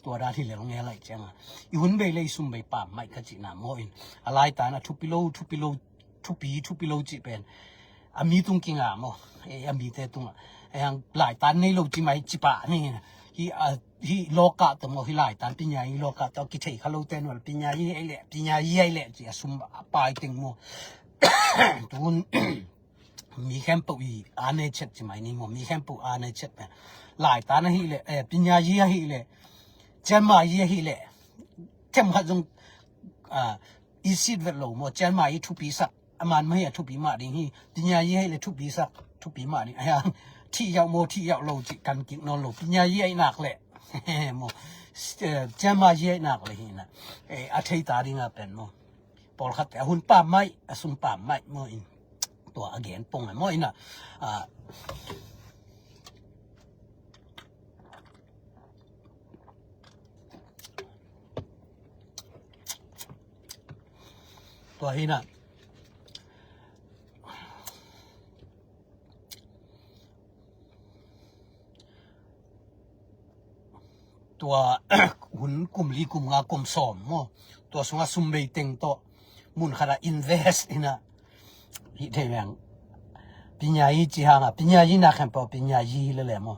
tua dan hi lel nge lai cianga, i hun bei le i sum bei pam maih ka cihna maw in, a laitan a thupi lo, thupi lo, thupi, thupi lo cih pen a mi tung kinga maw, e, a mite tungah, e, ang laitan nei lo ci mai ci pah ni. Hi, a, hi lawkah tawh maw, hi laitan pinya hi lawkah tawh kithei kha lote nual pinya hi ei leh, pinya hi ei leh ci a sum a pai teng maw. Tun mi khempeuh i a nei chet ci mai ni maw, mi khempeuh a nei chet pen laitan ahih leh, e, pinya hi ahih leh, cianma hi ahih leh, khem khat zong, a, i sit vet lo maw, cianma hi thupi sak, a man mah hi a thupi mah ding hi. Pinya hi ahih leh thupi sak, thupi mah ding. Ahi hang thih yauh maw, thih yauh lo cih kan kik nawn lo. Pinya hi ahih nak leh maw, eh, cianma hi ahih nak leh hi na, eh, a thei ta ding a pen maw. Pawlkhat a hun pam maih, a sum pam maih maw in. Tua a gen pong a maw in a, a, tua hi na. Tua hun kum li, kum nga, kum sawm maw, tua sunga sum bei teng tawh mun khat a invest in a, hi thei leng. Pinya hi ci hang a, pinya hi na khempeuh pinya hi lele maw.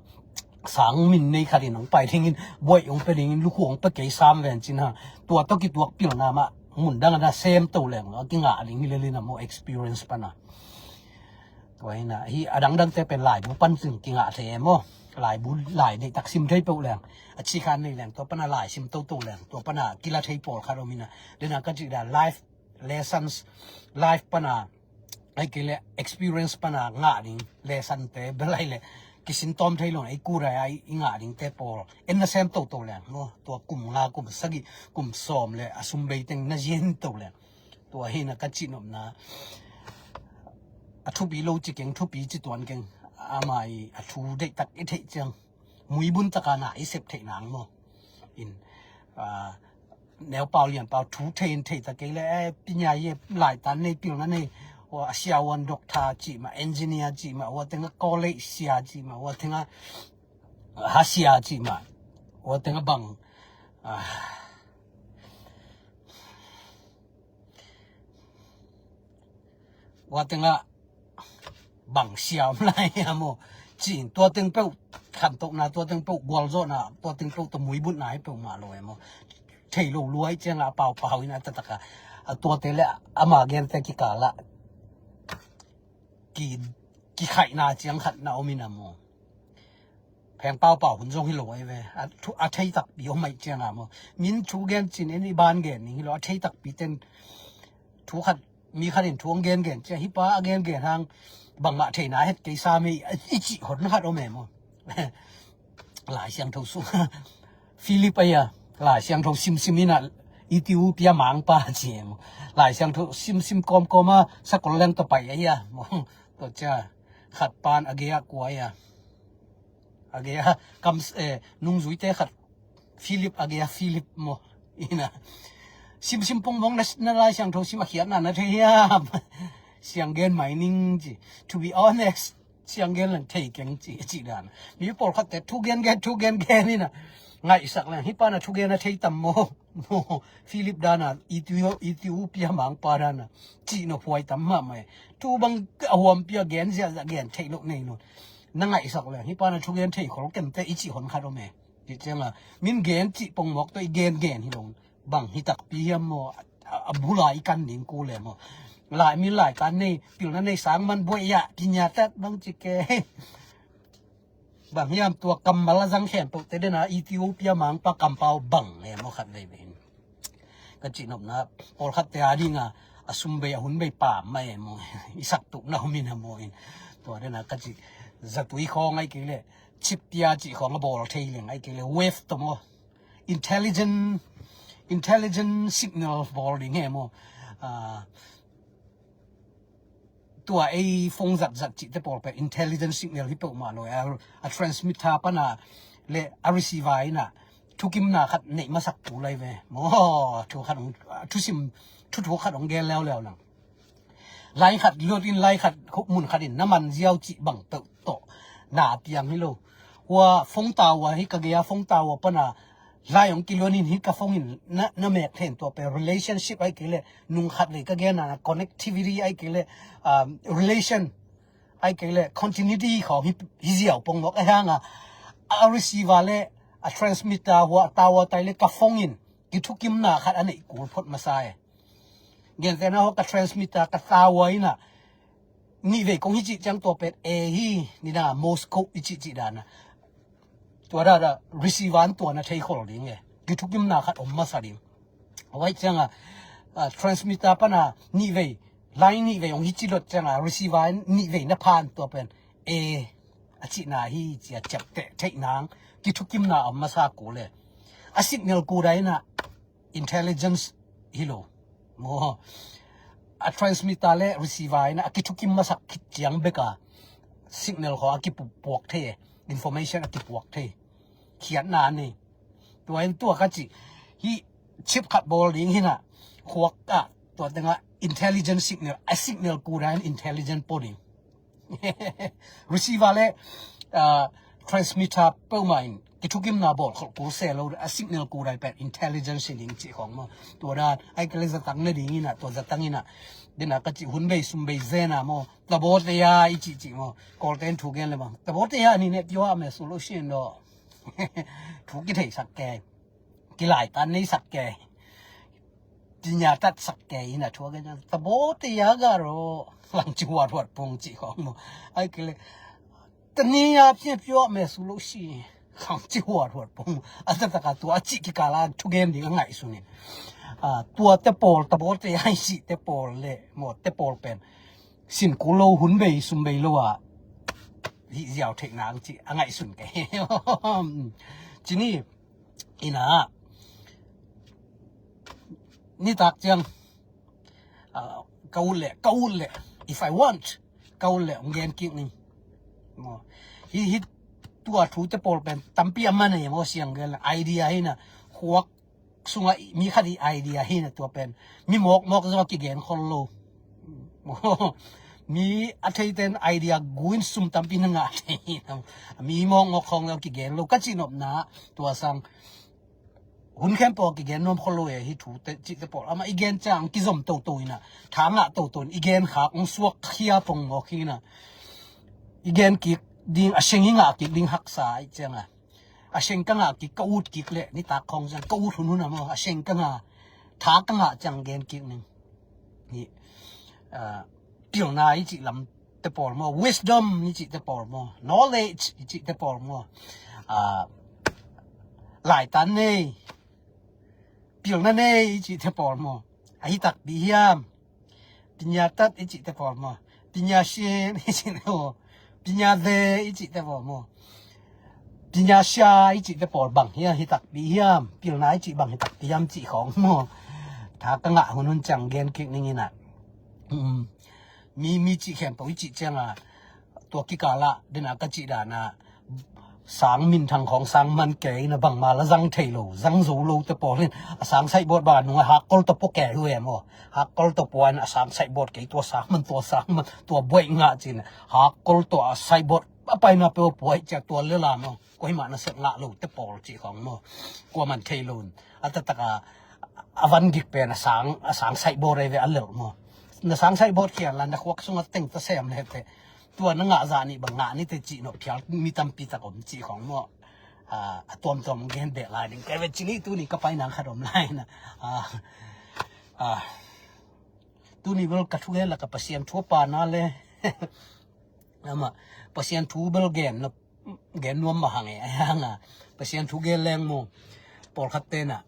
sang min nei khat in hong pai dingin, buai hong pia dingin, lukhu hong pia kei sam ven cin ha. Tua tawh kituak pilna mah mun dang a na sem to leng a kingah ding hi lel in a maw, experience pan a. Tua hi na, hi a dangdangte pen laibu pan cin kingah thei e maw. Laibu, lai deihtak sim thei peuh leng, a cikhan nei leng, tua pan a lai sim toto leng, tua pan a kila thei pawlkhat om hi na. Dena ka cih dan life lessons, life pan a, ai kei le experience pan a ngah ding lesson te bel ai le kisin tawm thei lo na, i kura ai i ngah ding te pawl en na sem toto leng maw. Tua kum nga, kum sagih, kum sawm le a sum bei teng na zin to leng. Tua hi na ka cih nopna, a thupi lo ci keng, thupi ci tuan keng, ama i a thu deihtak i theih ciang muibun taka na i sep theih nang maw. In, ah, neu pau lian pau thu thei in thei ta kei le, eh, pinya ye, lai tan nei, pilna nei, wa a sia wan doctor cih mah, engineer cih mah, wa tenga college sia cih mah, wa tenga, ah, ha sia cih mah, wa tenga bang, ah, wa tenga bang sia om lai a maw. Cin tua teng peuh khantohna, tua teng peuh gualzawhna, tua teng peuh tawh muibutna hi peuhmah lo e maw. Thei lo luai cianga a paupau in a taktak a, a tuate le ama gente kikal ah ki, kikhaihna ciang khat na om in a maw. Pheng paupau hun zong hi lo ai ve. A thu, a thei takpi om ai cianga maw. Min thu gen cin en i ban gen ning hi lo, a thei takpi ten thu khat, mi khat in thu hong gengen cia, hi pa a gengen hang bangmah theina het kei sam hi, i cih hon khat om e maw. Lai Siangtho sung Philip aia, Lai Siangtho simsim ina Ethiopia mangpa ci e maw. Lai Siangtho simsim kawmkawm a sakol leng tawh pai aia maw. Tua cia khat pan a gei a kua aia, a gei a kam, eh, nungzuite khat Philip a gei a Philip maw. Ina simsim pongmawk na, na Lai Siangtho sim a khiatna na thei hiam? Sianggen mai ning ci. To be honest, sianggen leng thei keng ci, ci dan. Mi pawlkhatte thugen gen, thugen gen ina ngaihsak leng, hi pana thugen a thei tam maw? Maw, Philip dana, Ethiopia mangpa dana, cih nophuai tam mahmah e. Tu bang a huampi a gen ziahziah gen theih loh nei lo. Na ngaihsak leng, hi pana thugen thei khol kemte i cih hon khat om e. Cih cianga min gen cih pongmawk tawh i gen gen hi lo. Bang hi takpi hiam maw, a, a bula i kan ding kul e maw. Lai min lai kan nei, pilna nei sang man buai ah, pinya tat bang ci ke. Bang hiam tua kammal a zang khempeuh te dena Ethiopia mangpa kampau bang e maw khat vei vei. Ka cih nopna, pawlkhatte a dinga a sum bei, a hun bei pam mah e maw. I sak tukna om in a maw in. Tua dena ka cih zatui khawng ai kei le, chip pia cih khawng a bawl thei leng ai kei le, wave tawh maw. Intelligent, intelligent signal bawl ding e maw. Ah, tua ei phone zatzat cihte pawl pen intelligent signal hi peuhmah lo e. A, a transmitter pana le a receiver ina thukimna khat neih masak tu lai ve maw. Thu khat hong, thusim, thuthu khat hong gel leuleu lang. Lai khat luat in, lai khat khop mun khat in na man ziau cih bang peuh tawh na piang hi lo. Hua phone tower hi ka gei a, phone tower pana lai hong kiluan in hi ka phone in na, na mek then tua pen relationship ai kei le, nung khat vei ka gen a connectivity ai kei le, um, relation ai kei le, continuity khawng hi, hi ziau pongmawk a hanga, a receiver le a transmitter hua tower tai le ka phone in kithukimna khat a neih kul phot masa e. Gentehna hua ka transmitter ka tower ina nihvei kong hi cih ciang tua pen e hi nina Morse code i cih cih dana. Tua dada receiver an tua na thei khol ding e. Kithukimna khat om masa ding. Huai cianga, ah, transmitter pana nihvei, line nihvei hong hi ci dot cianga receiver nihvei na phan tua pen e a cihna hi cia ciapteh theih nang kithukimna om masa kul e. A signal kudai ina intelligence hi lo maw. A transmitter le receiver ina a kithukim masak khit ciang beka signal khaw a kipuak thei, information a kipuak thei. Khiatna nei. Tua in tua ka cih hi, chip khat bawl ding hina khuak ah tua tenga intelligence signal, a signal kudai in intelligence po ding. Receiver le, ah, transmitter peuhmah in kithukimna bawl khol kul se lo, a signal kudai pen intelligence hi ding cih khawng maw. Tua dan ai kei le zatang na ding ina, tua zatang ina Dena ka cih hun bei sum bei zena maw, tabaw teya i cihcih maw, Kawlten thu gen le bang, tabaw teya ni ne pio a me su lo shin do. Thu kitheisak kei, kilaitan neisak kei, cinya tatsak kei ina thu a gen, tabaw teya ga ro lang ci huat huat pong cih khong maw. Ai kile, tani a pia pio me su lo si khang ci huat huat pong. A ta taka tua a ci kikala thugen ding a ngaihsun in, a, tua te pawl, tabaw teya i cih te pawl le maw, te pawl pen sin ku lo, hun bei sum bei lo a hi ziau theih nang ci a ngaihsun kei. Cini ina nitak ciang, ah, ka ut le, ka ut le, if I want, ka ut le ong gen kik ning. Maw. Hi, hi tua thu te pawl pen tampi a man ei maw, siang gen le idea hi na, khuak sunga mi khat i idea hi na tua pen. Mi mawk mawk zaw kigen khol lo. Maw. Mi a theiten idea guin sum tampi na ngah thei hi na. Mi mawk mawk khong zaw kigen lo. Ka cihnopna tua sang hun khempeuh kigen nuam khol lo e, hi thu te cih te pawl. Amah i gen ciang kizom toto ina, tha ngah toto in i gen khak ong suak khia pong mawk hi na. I gen kik ding, a seng i ngah kik ding haksa i ciang a, a seng ka ngah kik, ka ut kik le nitak khong ciang ka ut hun hun a maw, a seng ka ngah, tha ka ngah ciang gen kik ning. Hi, ah, pilna i cih lam te pawl maw, wisdom i cih te pawl maw, knowledge i cih te pawl maw, ah, laitan nei, pilna nei i cih te pawl maw, ahi takpi hiam? Pinya tat i cih te pawl maw, pinya shin i cih te maw, pinya de i cih te pawl maw, pinya sha i cih te pawl bang hiam, hi takpi hiam? Pilna i cih bang hi takpi hiam cih khong maw. Tha ka ngah hun hun ciang gen kik ning ina. Um, mi, mi cih khempeuh i cih ciang a, tua kikala dena ka cih dana, sang minthang khong sang man kei na bangma la zang thei lo, zang zo lo te pawl in a sang saibawt ba nung a hakkol to po kei hu em aw. Hakkol to po in a sang saibawt kei, tua sang man, tua sang man, tua buai ngah cin, hakkol to a saibawt a paina pe aw puai cia tua le la maw. Kua hi mah na sep ngah lo te pawl cih khong maw. Kua man thei lo in a taktak a, a van gik pen a sang, a sang saibawt ei ve a lel maw. Na sang saibawt khian la na khuak sunga teng ta sem le te. Tua na ngah zah nih bang ngah ni te cih nawh phial mi tampi tak om cih khong maw. Ah, a tuamtuam gen beh lai ding kei ve cini tuni ka pai nang khat om lai na. Ah, ah, tuni bel ka thugen la ka Pasian thu a pana le. Amah Pasian thu bel gen na, gen nuam mah hang e, a hang a Pasian thu gen leng maw. Pawlkhat tena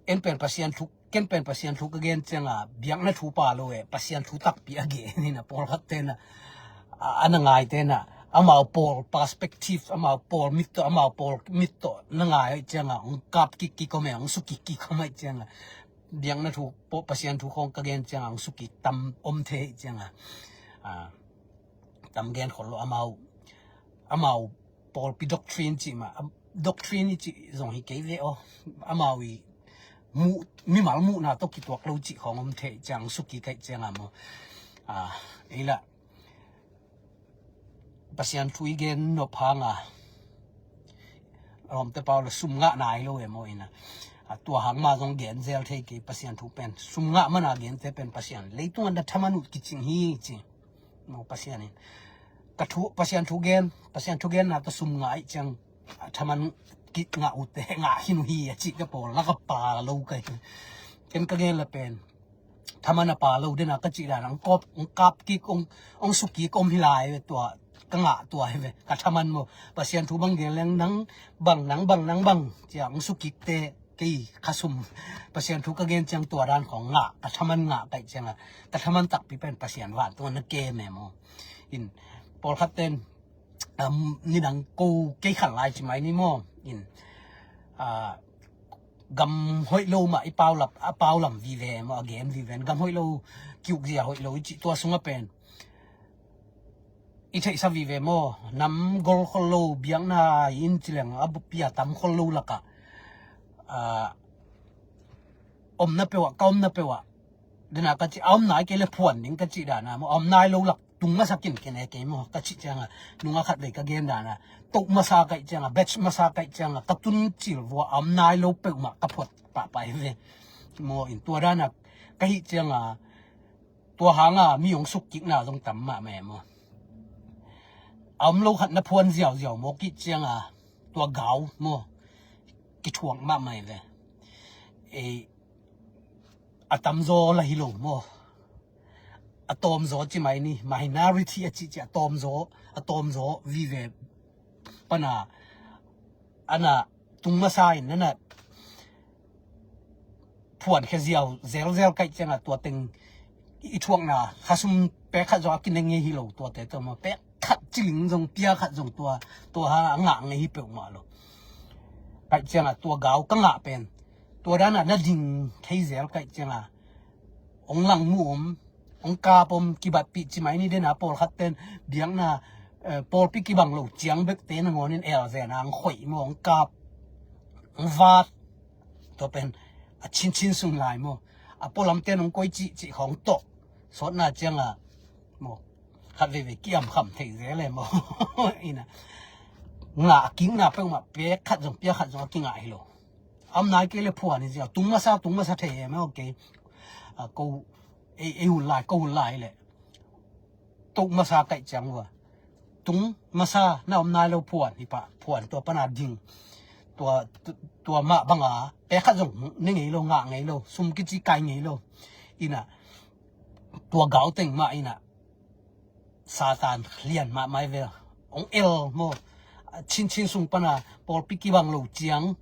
en pen Pasian thu, ken pen Pasian thu ka gen cianga biakna thu pa lo e, Pasian thu takpi a gen hi na. Pawlkhat tena, a, a na ngai tena, amau pawl perspective, amau pawl mit tawh, amau pawl mit tawh na ngai cianga hong kap kik kik om e, hong su kik kik om e cianga biakna thu, paw-, Pasian thu khong ka gen cianga hong su kik tam om thei cianga, a, tam gen khol lo. Amau, amau pawlpi doctrine cih mah, am, doctrine i cih zong hi kei ve aw. Amau i muh, mimal muhna tawh kituak lo cih khong om thei ciang su kik kaih cianga maw. A, ei lah Pasian thu i gen nop hanga a lawmte pau la sum ngah nai lo e maw ina. A, tua hang mah zong gen zel thei kei Pasian thu pen. Sum ngah mana gente pen Pasian leitunga na thaman uh kicing hi ci. Maw Pasian in ka thu, Pasian thu gen, Pasian thu genna tawh sum ngah ih ciang a thaman kik ngah uh te ngah khin uh hi a cih ka pawl lak a pa lo ka hi. Ken ka gen la pen thaman a pa lo dena ka cih dan hong kop, hong kap kik, hong, hong su kik om hi lai ve tua ka ngah tua hi ve. Ka thaman maw Pasian thu bang gen leng nang bang, nang bang, nang bang cia hong su kik te kei kha sum Pasian thu ka gen ciang tua dan khong ngah, ka thaman ngah kaih cianga ka thaman takpi pen Pasian vantung na kem e maw. In pawlkhat ten, um, nidang ko kei khan lai ci mai ni maw. In, a, gam hoih lo mah i pau lap, a pau lam vive maw, a gen vive. Gam hoih lo kiuk zia hoih lo i cih tua sunga pen i theihsa vive maw, nam gol khol lo, biakna in ci leng a bupia tam khol lo laka, a, omna peuh ah, ka omna peuh ah dena ka cih, a om nai kei le phuan ding ka cih dana maw, a om nai lo lak tung masak in ken e kei maw ka cih cianga nunga khat vei ka gen dana, toh masa kaih cianga, batch masa kaih cianga ka tun cil vua a om nai lo peuhmah ka phuat pahpah hi ve. Maw in tua dana ka hih cianga Tua hanga mi hong sukkikna zong tam mahmah e maw. A om lo khat na phuan ziauziau maw, kih cianga tua gau maw, kithuak mahmah e ve. Ei, a tamzaw la hi lo maw. A tawmzaw ci mai ni, minority a cihcih a tawmzaw, a tawmzaw vive pana ana tung masa in nana phuankhia ziau zelzel kaih cianga tua teng i thuakna khasum pek khat zong a kineng ngei hi lo, tuate tua maw, pek khat ciling zong pia khat zong tua, tua ha a ngah ngei hi peuhmah lo. Kaih cianga tua gau ka ngah pen tua dana na ding thei zel kaih cianga hong langmu om, hong kap om, kibatpih ci mai ni dena pawlkhat ten biakna, eh, pawlpi kibang lo ciang bekte nangawnin elzena hong khoih maw, hong kap, hong vat. Tua pen a chinchin sung lai maw. A pualamte nong koi cihcih khawng tawh sawtna cianga maw, khat veivei kiamkham thei zel e maw. Ina ngah a kikna peuhmah pek khat zong pia khat zong a kingah hi lo. Am nai kei le phuan hi ziau, tung masa, tung masa thei e maw, ok. A, ko ei, ei hun lai, ko hun lai le tung masa kaih ciang ua tung masa na om nai lo phuan hi pah, phuan tua pana ding. Tua, tu-, tua mah banga pek khat zong ne ngei lo, ngah ngei lo, sum kici kai ngei lo. Ina tua gau teng mah ina Satan lian mahmah e ve. Hong el maw, chinchin sung pana pawlpi kibang lo ciang,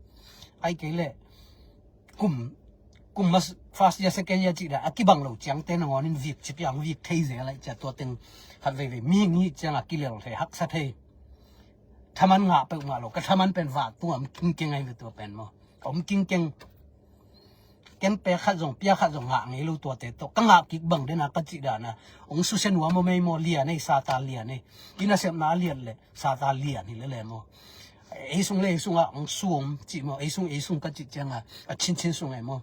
ai kei le kum, kum mas first year, second year cih dah a kibang lo ciangte nangawnin vik ci piang, vik thei zel lai cia, tua teng khat veivei mihing hi cianga kilel thei, haksa thei. Thaman ngah peuhmah lo, ka thaman pen vak tunga om kingkeng ai ve tua pen maw. Om kingkeng. Ken pek khat zong pia khat zong ngah ngei lo tuate tawh. Ka ngah kik bang dena ka cih dana hong susia nuam maw, mei maw, lian ei, Satan lian ei. I nasepna a lian le Satan lian hi lele maw. Ei sung le ei sungah hong suom cih maw, ei sung, ei sung ka cih cianga a chinchin sung ei maw.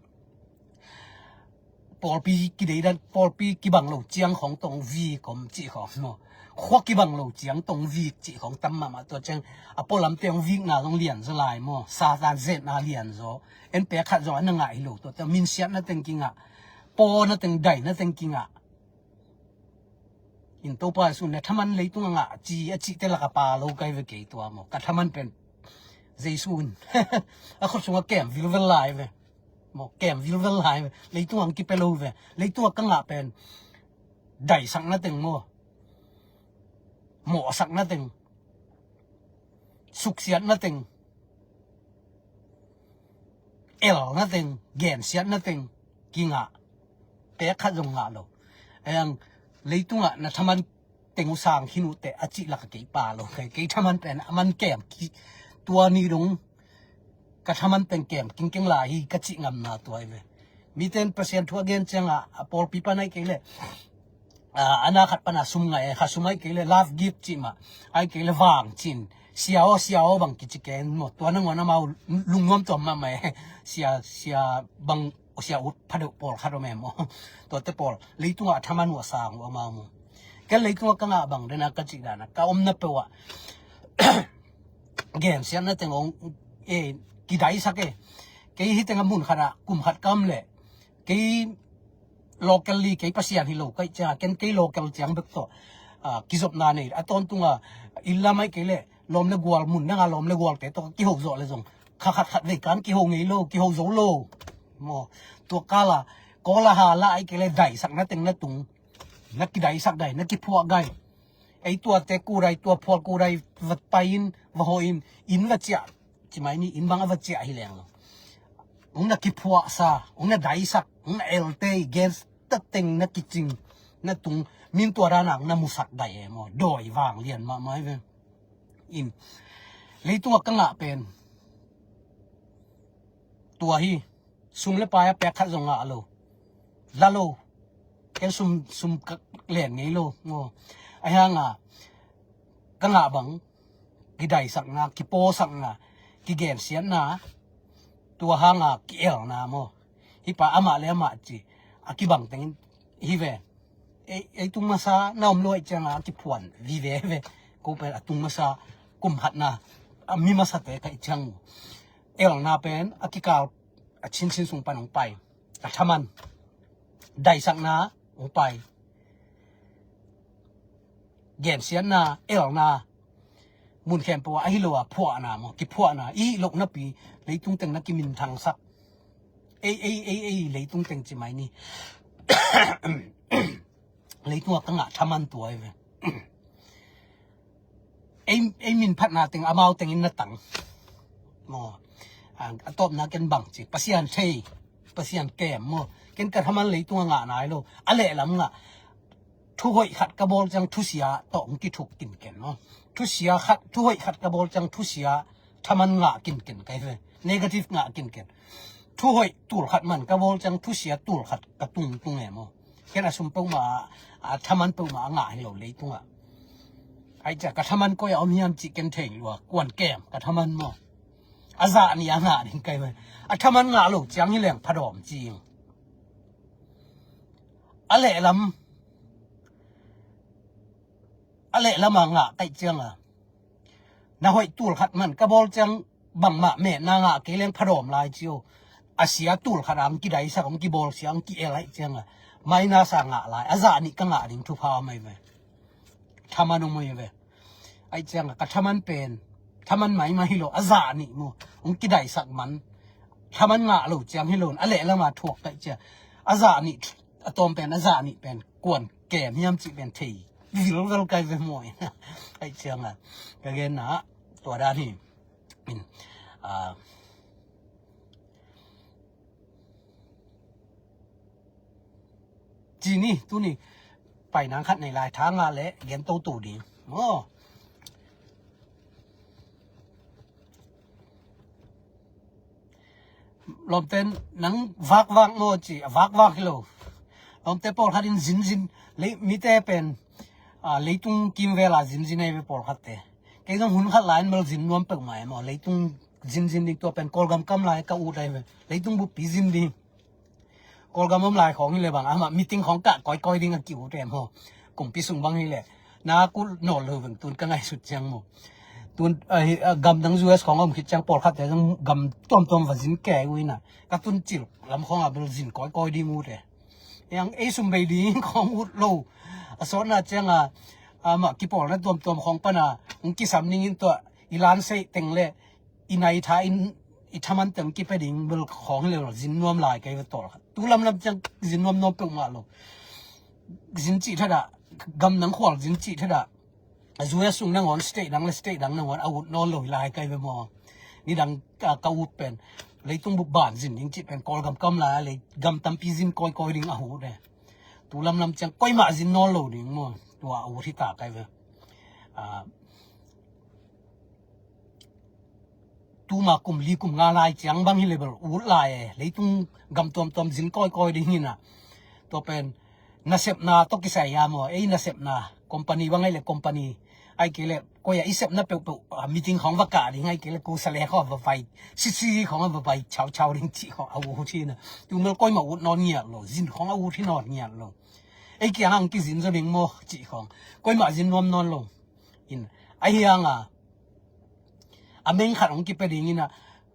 Pawlpi kideidan, pawlpi kibang lo ciang khawng tawh hong vik om cih khawng maw. Khua kibang lo ciang tawh hong vik cih khawng tam mahmah, tua ciang a pualamte hong vikna zong lian zaw lai maw. Satan zetna lian zaw. En pek khat zong a na ngah hi lo, tuate minsiatna teng kingah, pawna teng, daina teng kingah. In Topa Jesu in na thaman leitungah ngah ci a cihte laka pa lo kai ve kei tua maw. Ka thaman pen Jesu in a khut sungah kem vilvel lai ve. Maw, kem vilvel lai ve. Leitungah ang kipia lo ve. Leitungah ka ngah pen daisakna teng maw, mawhsakna teng, suksiatna teng, elna teng, gensiatna teng kingah. Pek khat zong ngah lo. Ayang leitungah na thaman teng uh sang khin uh teh a cih laka kei pa lo. Kei, kei thaman pen a man kem ki, tua ni dong ka thaman teng kem kingkeng lai hi ka cih ngamna tua hi ve. Miten Pasian thu a gen cianga a pawlpi pan ai kei le, a, a na khat pana sum ngai, kha sum ai kei le love gift cih mah, ai kei le vang cin, sia aw, sia aw bang kici ken maw. Tua nangawn amau lungnuam tuam mahmah e. Sia, sia bang, sia ut phadeuh pawlkhat om e maw. Tuate pawl leitungah a thaman uh a sang uh amau maw. Ken leitungah ka ngah bang dena ka cih dana ka omna peuhah gensiatna teng hong, e, kidaisak e. Kei hi teng a mun khatah kum khat ka om le kei local li, kei Pasian hi lo kaih cianga ken kei local ciang bek tawh, a, kizopna nei. A tawntunga inn lam ai kei le lawm le gual, mun danga lawm le gualte tawh kiho zawh le zong kha khat khat vei kan kiho ngei lo, kiho zo lo. Maw, tua kala kawla hala ai kei le daisakna teng na tung, na kidaisak gai, na kiphuah gai. Ei tuate kudai, tua phual kudai va pai in, va hawh in, inn va ciah ci mai ni, inn bang a va ciah hi leng lo. Hong na kiphuahsa, hong na daisak, hong na eltei, gensiatna teng na kicing, na tung, min tua dana hong na musak gai e maw. Dawi vang lian mahmah hi ve. In leitungah ka ngah pen tua hi. Sum le pai a pek khat zong ngah lo. La lo. Ken sum, sum ka len ngei lo maw. Ahi hanga ka ngah bang kidaisakna, kipawsakna, kigensiatna, tua hanga ki-elna maw. Hi pa amah le amah ci a kibang tengin hi ve. Ei, ei tung masa na om lo ai cianga a kiphuan vive ve. Ko pen a tung masa kum khatna a mi masate kaih ciang uh. Elna pen a kikal a chinchin sung pan hong pai. A thaman daisakna hong pai. gensiatna, elna, mun khempeuh ah ahi lo a phuahna maw, kiphuahna i hih loh napi leitung teng na kiminthangsak. Ei ei ei ei leitung teng ci mai ni. Leitung a ka ngah thaman tua hi ve. Ei ei min phatna teng amau tengin na tang maw. A tawpna ken bang ci, Pasian thei, Pasian kem maw. Ken ka thaman leitung a ngah nai lo. A lehlam ngah. Thu hoih khat ka bawl ciang thusia tawh hong kithuk kinken maw. Thusia khat, thu hoih khat ka bawl ciang thusia thaman ngah kinken ka hi ve. Negative ngah kinken. Thu hoih tul khat man ka bawl ciang thusia tul khat ka tungtung e maw. Ken a sum peuhmah a, a thaman peuhmah a ngah hi lo leitungah. Ai cia ka thaman koi a om hiam cih ken thei lua, kuan kem ka thaman maw. A zah nih a ngah ding ka hi ve. A thaman ngah lo ciang hi leng phadawm ci. A lehlam a lehlam a ngah kaih cianga na hoih tul khat man ka bawl ciang bangmah metna ngah kei leng phadawm lai cio. A sia tul khat a hong kidaisak, hong kibawl sia, hong ki-el aih cianga minus a ngah lai. A zah nih ka ngah ding thupha mai ve. Thaman hong mai ve. Aih cianga ka thaman pen thaman maimai hi lo, a zah nih mu hong kidaisak man. Thaman ngah lo ciang hi lo, a lehlam a thuak kaih cia. A zah nih a tawm pen, a zah nih pen kuan kem hiam cih pen thei vilvel kai ve maw. Aih cianga ka genna tua dan hi. In, a, ci ni, tuni painang khat nei lai, tha ngah le gen toto ding maw. Lawmten nang vakvak maw ci, a vakvak hi lo. Lawmte pawlkhat in zinzin lei, mite pen, a, leitung kimvel a zinzin ahi ve pawlkhatte. Kei zong hun khat lai in bel zin nuam peuhmah e maw. Leitung zinzin ding tua pen Kawlgam kam lai ka ut ahi ve. Leitung buppi zin ding. Kawlgam om lai khawng hi le bang amah meeting khawng kah kawikawi ding a ki-ut em haw. Kumpi sung bang hi le na kul nawl lo veng tun ka ngaihsut ciang maw. Tun, a, hi, a, gamdang U S khawng a om khit ciang pawlkhatte zong gam tuamtuam va zin kei uh ina. Ka tun cil lam khawng a bel zin kawikawi ding ut e. Ei sum bei ding khawng ut lo. A sawtna ciang a, amah kipawlna tuamtuam khawng pan a hong kisam ning in tua i lan seih teng le i nai tha in i thaman teng kipia ding bel khawng hi le lo, zin nuam lai kei ve tawlkhat. Tu lamlam ciang zin nuam nuam peuhmah lo. Zin cih thadah, gamdang khual zin cih thadah, a U S sung nangawn state dang le state dang nangawn a ut nawn lo hi lai kei ve maw. Nidang ka, ka ut pen leitung bup ban zin ding cih pen Kawlgam kam lai a lei gam tampi zin kawikawi ding a ut e. Tu lamlam ciang koimah zin nawn lo ding maw. Tua a ut hi ta kei ve. A, tuma kum li kum nga lai ciang bang hi le bel ut lai e. Leitung gam tuamtuam zin kawikawi ding hi na. Tua pen nasepna tawh kisai a maw. Ei nasepna company bang ahi le company, ahi kei le koi a i sepna peuhpeuh, a, meeting khawng va kah ding, ahi kei le kusa le khawng va vai, sisi khawng va vai chauchau ding cih khawng a ut hi na. Tu mel koimah ut nawn ngiat lo, zin khawng a ut hi nawn ngiat lo. Ei kiang ang kizin zaw ding maw cih khawng koimah zin nuam nawn lo. In, ahi hang a, a meng khat hong kipia ding ina,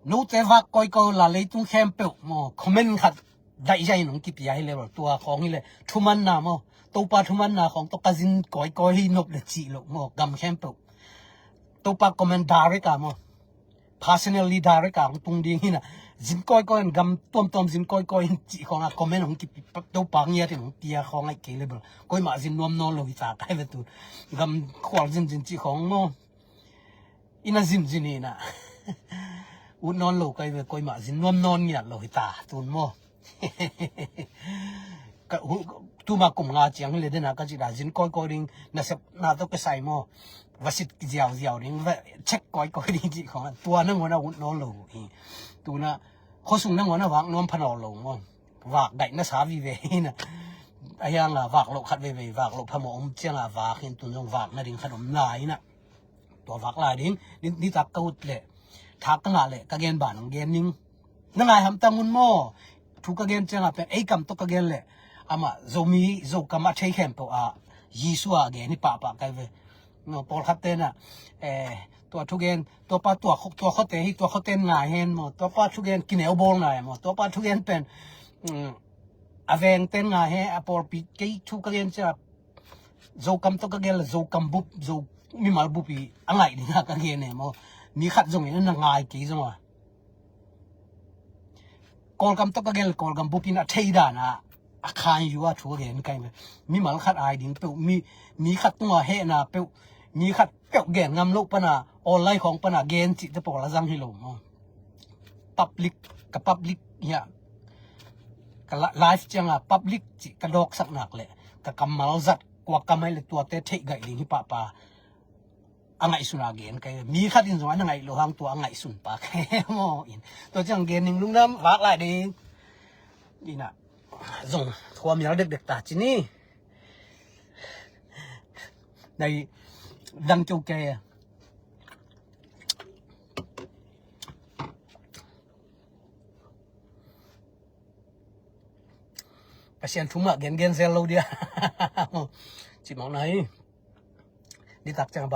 note vak kawikawi la leitung khempeuh maw, comment khat daihzai in hong kipia hi le bel tua khawng hi le thumanna maw, Topa thumanna khawng tawh ka zin kawikawi hi nop le cih lo maw, gam khempeuh. Topa comment direct a maw, personally direct a hong tung ding hi na. Zin kawikawi in, gam tuamtuam zin kawikawi in cih khawng a comment hong kipi, Topa ngiat in hong pia khawng ahi kei le bel koimah zin nuam nawn lo hi ta kei ve tu. Gam khual zinzin cih khawng maw, ina zinzin hi na. Ut nawn lo kei ve, koimah zin nuam nawn ngiat lo hi ta tun maw. Ka, hu, tuma kum nga ciang hi le dena ka cih da zin kawikawi ding, nasepna tawh kisai maw, va sit ziauziau ding, va check kawikawi ding cih khawng a, tua nangawn a ut nawn lo hi. Tuna khuasung nangawn a vak nuam pha nawn lo maw. Vak daih na sa vive hi na. A hiang a vak loh khat veve, vak loh phamawh om ciang a vak hi in, tun zong vak nading khat om lai na. Tua vak lai ding, ni, nitak ka ut le, thak ka ngah le, ka gen ban ang gen ning. Na ngai hamtang un maw, thu ka gen ciang a pen, ei kam tawh ka gen le, amah Zomi, Zokam a thei khempeuh a, Jesu a gen hi pahpah kei ve. No, pawlkhat te na, eh, tua thugen, tua pa tua khuk, tua khuate hi, tua khuaten ngai hen maw, tua pa thugen kineu bawl ngai maw, tua pa thugen pen, mm, a vengten ngai he, a pawlpi kei thu ka gen ciang a, Zokam tawh ka gel, Zokam bup, Zo mimal bup i a ngaih ding a ka gen e maw. Mi khat zong in a na ngai kei zong a. Kawlgam tawh ka gel, Kawlgam bup in a thei dan a, a khan yu a thu a gen kai. Mimal khat ai ding peuh, mi, mi khat tungah hehna peuh, mi khat peuh gen ngam loh pana online khawng pana gen cihte pawl a zang hi lo maw. Public, ka public hiah ka la- live cianga public cih ka dawksak nak leh ka kammal zat kua kam ai le tuate theih gaih ding hi pahpa. A ngaihsun a gen kai, mi khat in zong a na ngaih lo hang tua a ngaihsun pa kai maw in. Tua ciang gen ning lungdam vak lai ding. Ina zong thua mial dekdek ta ci ni. Nai dang keu kai. Pasian thu mah gen gen zel lo dia. Ci mawk na hi. Nitak ciang